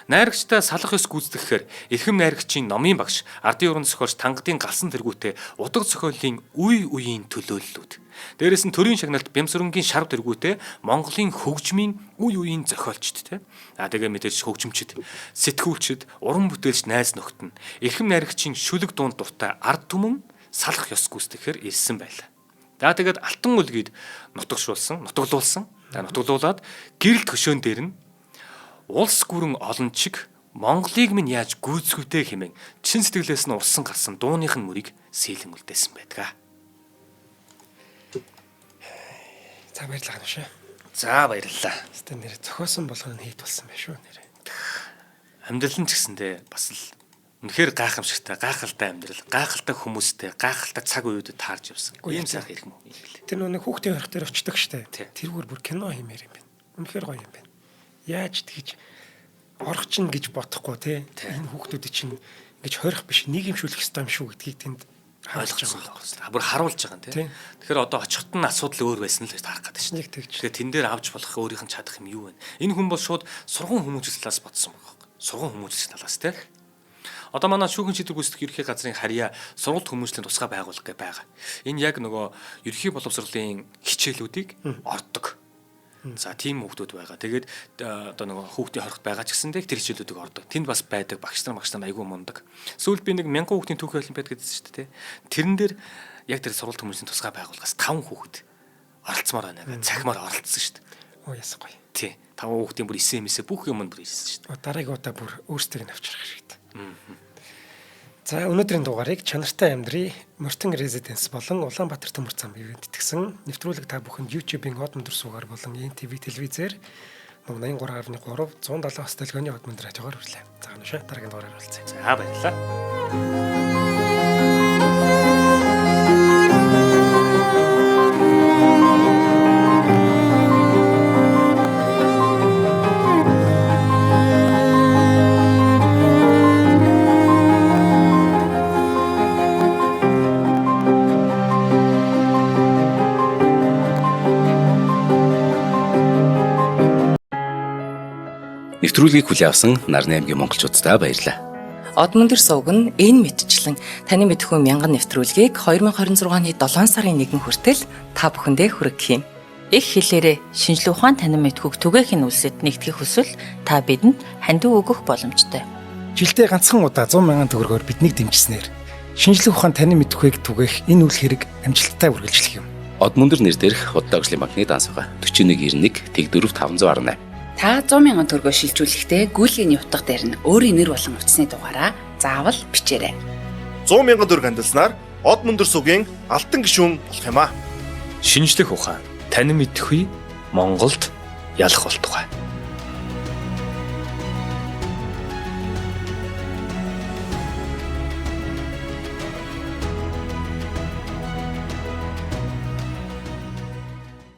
B: Найрагчтай салах ёс гүйцэтгэхээр эрхэм найрагчийн номын багш, ардын уран зохиолч Тангадын галсан тэргүүтээ удаг зохиолын үе үеийн төлөөллүүд. Дээрээс нь төрийн шагналт Бямсүрэнгийн шарв тэргүүтээ Монголын хөгжмийн үе үеийн зохиолчд те. А тэгээ мэдээж хөгжимчд, сэтгүүлчд, уран бүтээлч найз нөхдөд нь эрхэм найрагчийн шүлэг дуунд дуртай ард түмэн салах ёс гүйцэтгэхээр ирсэн байлаа. За тэгээд Алтан үлгийг нутагшуулсан, нутаглуулсан. За нутаглуулад гэрэл төшөөн дээр нь улс гүрэн олон чиг Монголыг минь яаж гүйцэхвтэй хэмээн чин сэтгэлээс нь урсан гарсан дууных нь мөрийг сийлэн үлдээсэн байдаг.
A: За баярлалаа шүү.
B: За баярлалаа.
A: Хэвээ нэр зохиосон болгоно нь хийт болсон байх шүү нэр.
B: Амьдрал нь ч гэсэндээ бас л үнэхээр гайхамшигтай, гайхалтай амьдрал, гайхалтай хүмүүстэй, гайхалтай цаг үеүүдэд таарж явсан. Ийм сайхан ирэх юм уу?
A: Тэр нэг хүүхдийн хорих дээр очдөг штэ. Тэрүүгээр бүр кино хиймээр юм байна. Үнэхээр гоё юм байна. Яаж тэгж орох чинь гэж бодохгүй те. Энэ хүүхдүүдийг чинь ингэж хорих биш нийгэмшүүлэх ёстой юм шүү гэдгийг тэнд
B: харуулж байгаа юм. Бүр харуулж байгаа юм тий. Тэгэхээр одоо очиход нь асуудал өөр байсан л гэж таарах гэдэг шин. Тэгэхээр тэн дээр авч болох өөрийнх нь чадах юм юу вэ? Энэ хүн бол шууд сурган хүмүүжил талаас бодсон байгаа юм. Сурган хүмүүжил талаас тий. Одоо манай шүүхэн шийдвэр гүйцэтгэх ерөнхий газрын харьяа сургалт хүмүүжлийн тусгай байгууллага гэж байгаа. Энэ яг нөгөө ерөнхий боловсролын хичээлүүдийг ордог. За тийм хүүхдүүд байгаа. Тэгээд одоо нөгөө хүүхдийн хорихт байгаа ч гэсэн тэр хичээлүүдийг ордог. Тэнд бас байдаг багш нар айгүй мундаг. Сүүлд би нэг 1000 хүүхдийн түүхийн олимпиад гэдсэн шүү дээ. Тэрэн дээр яг тэр сургалт хүмүүсийн тусгай байгууллагаас 5 хүүхэд оролцмоор байна гэх цахимаар оролцсон шүү дээ.
A: Оо ясгүй гоё.
B: Тий. 5 хүүхдийн бүр SMS бүх юм нь бүр ирсэн шүү
A: дээ. Дараагийн удаа бүр өөрсдийг нь авчрах хэрэгтэй. За өнөөдрийн дугаарыг чанартай амьдрий Мортон Residence болон Улаанбаатар төмөр зам ивент итгэсэн нэвтрүүлэг та бүхэнд YouTube-ийн од өндөр суугаар болон NTV телевизээр 83.3 170 долгионы од өндөр радиогоор хүрлээ. За өнөөдөр дараагийн дугаараар уулзъя.
B: За баярлалаа.
C: Нэвтрүүлгийг хүлээн авсан Нарны аймгийн монголчууддаа баярлалаа.
D: Од мөндөр сувг нь энэ мэтчлэн таны мэдхүү мянган нэвтрүүлгийг 2026 оны 7 сарын 1 хүртэл та бүхэндээ хүргэх юм.
E: Их хэлээрээ шинжлэх ухаан танин мэдхүйг түгээх нь үлсэд нэгтгэх хүсвэл та бидэнд хандив өгөх боломжтой.
A: Жилдээ ганцхан удаа 100 мянган төгрөгөөр биднийг дэмжсэнээр шинжлэх ухаан танин мэдхүйг түгээх энэ үйл хэрэг амжилттай үргэлжлэх юм.
C: Од мөндөр нэр дээрх Худалдаа хөгжлийн банкны данс байгаа. 4191 тэгдөрөв 518.
F: Та 100 мянган төгрөгөөр шилжүүлэхдээ гүйлгээний утга дээр нь өөрийн нэр болон утасны дугаараа заавал бичээрэй.
G: 100 мянган төгрөг хандилснаар Од мөндөр сугийн алтан гишүүн болох юм аа.
B: Шинжлэх ухаан танин мэдхүй Монголд ялах болтугай.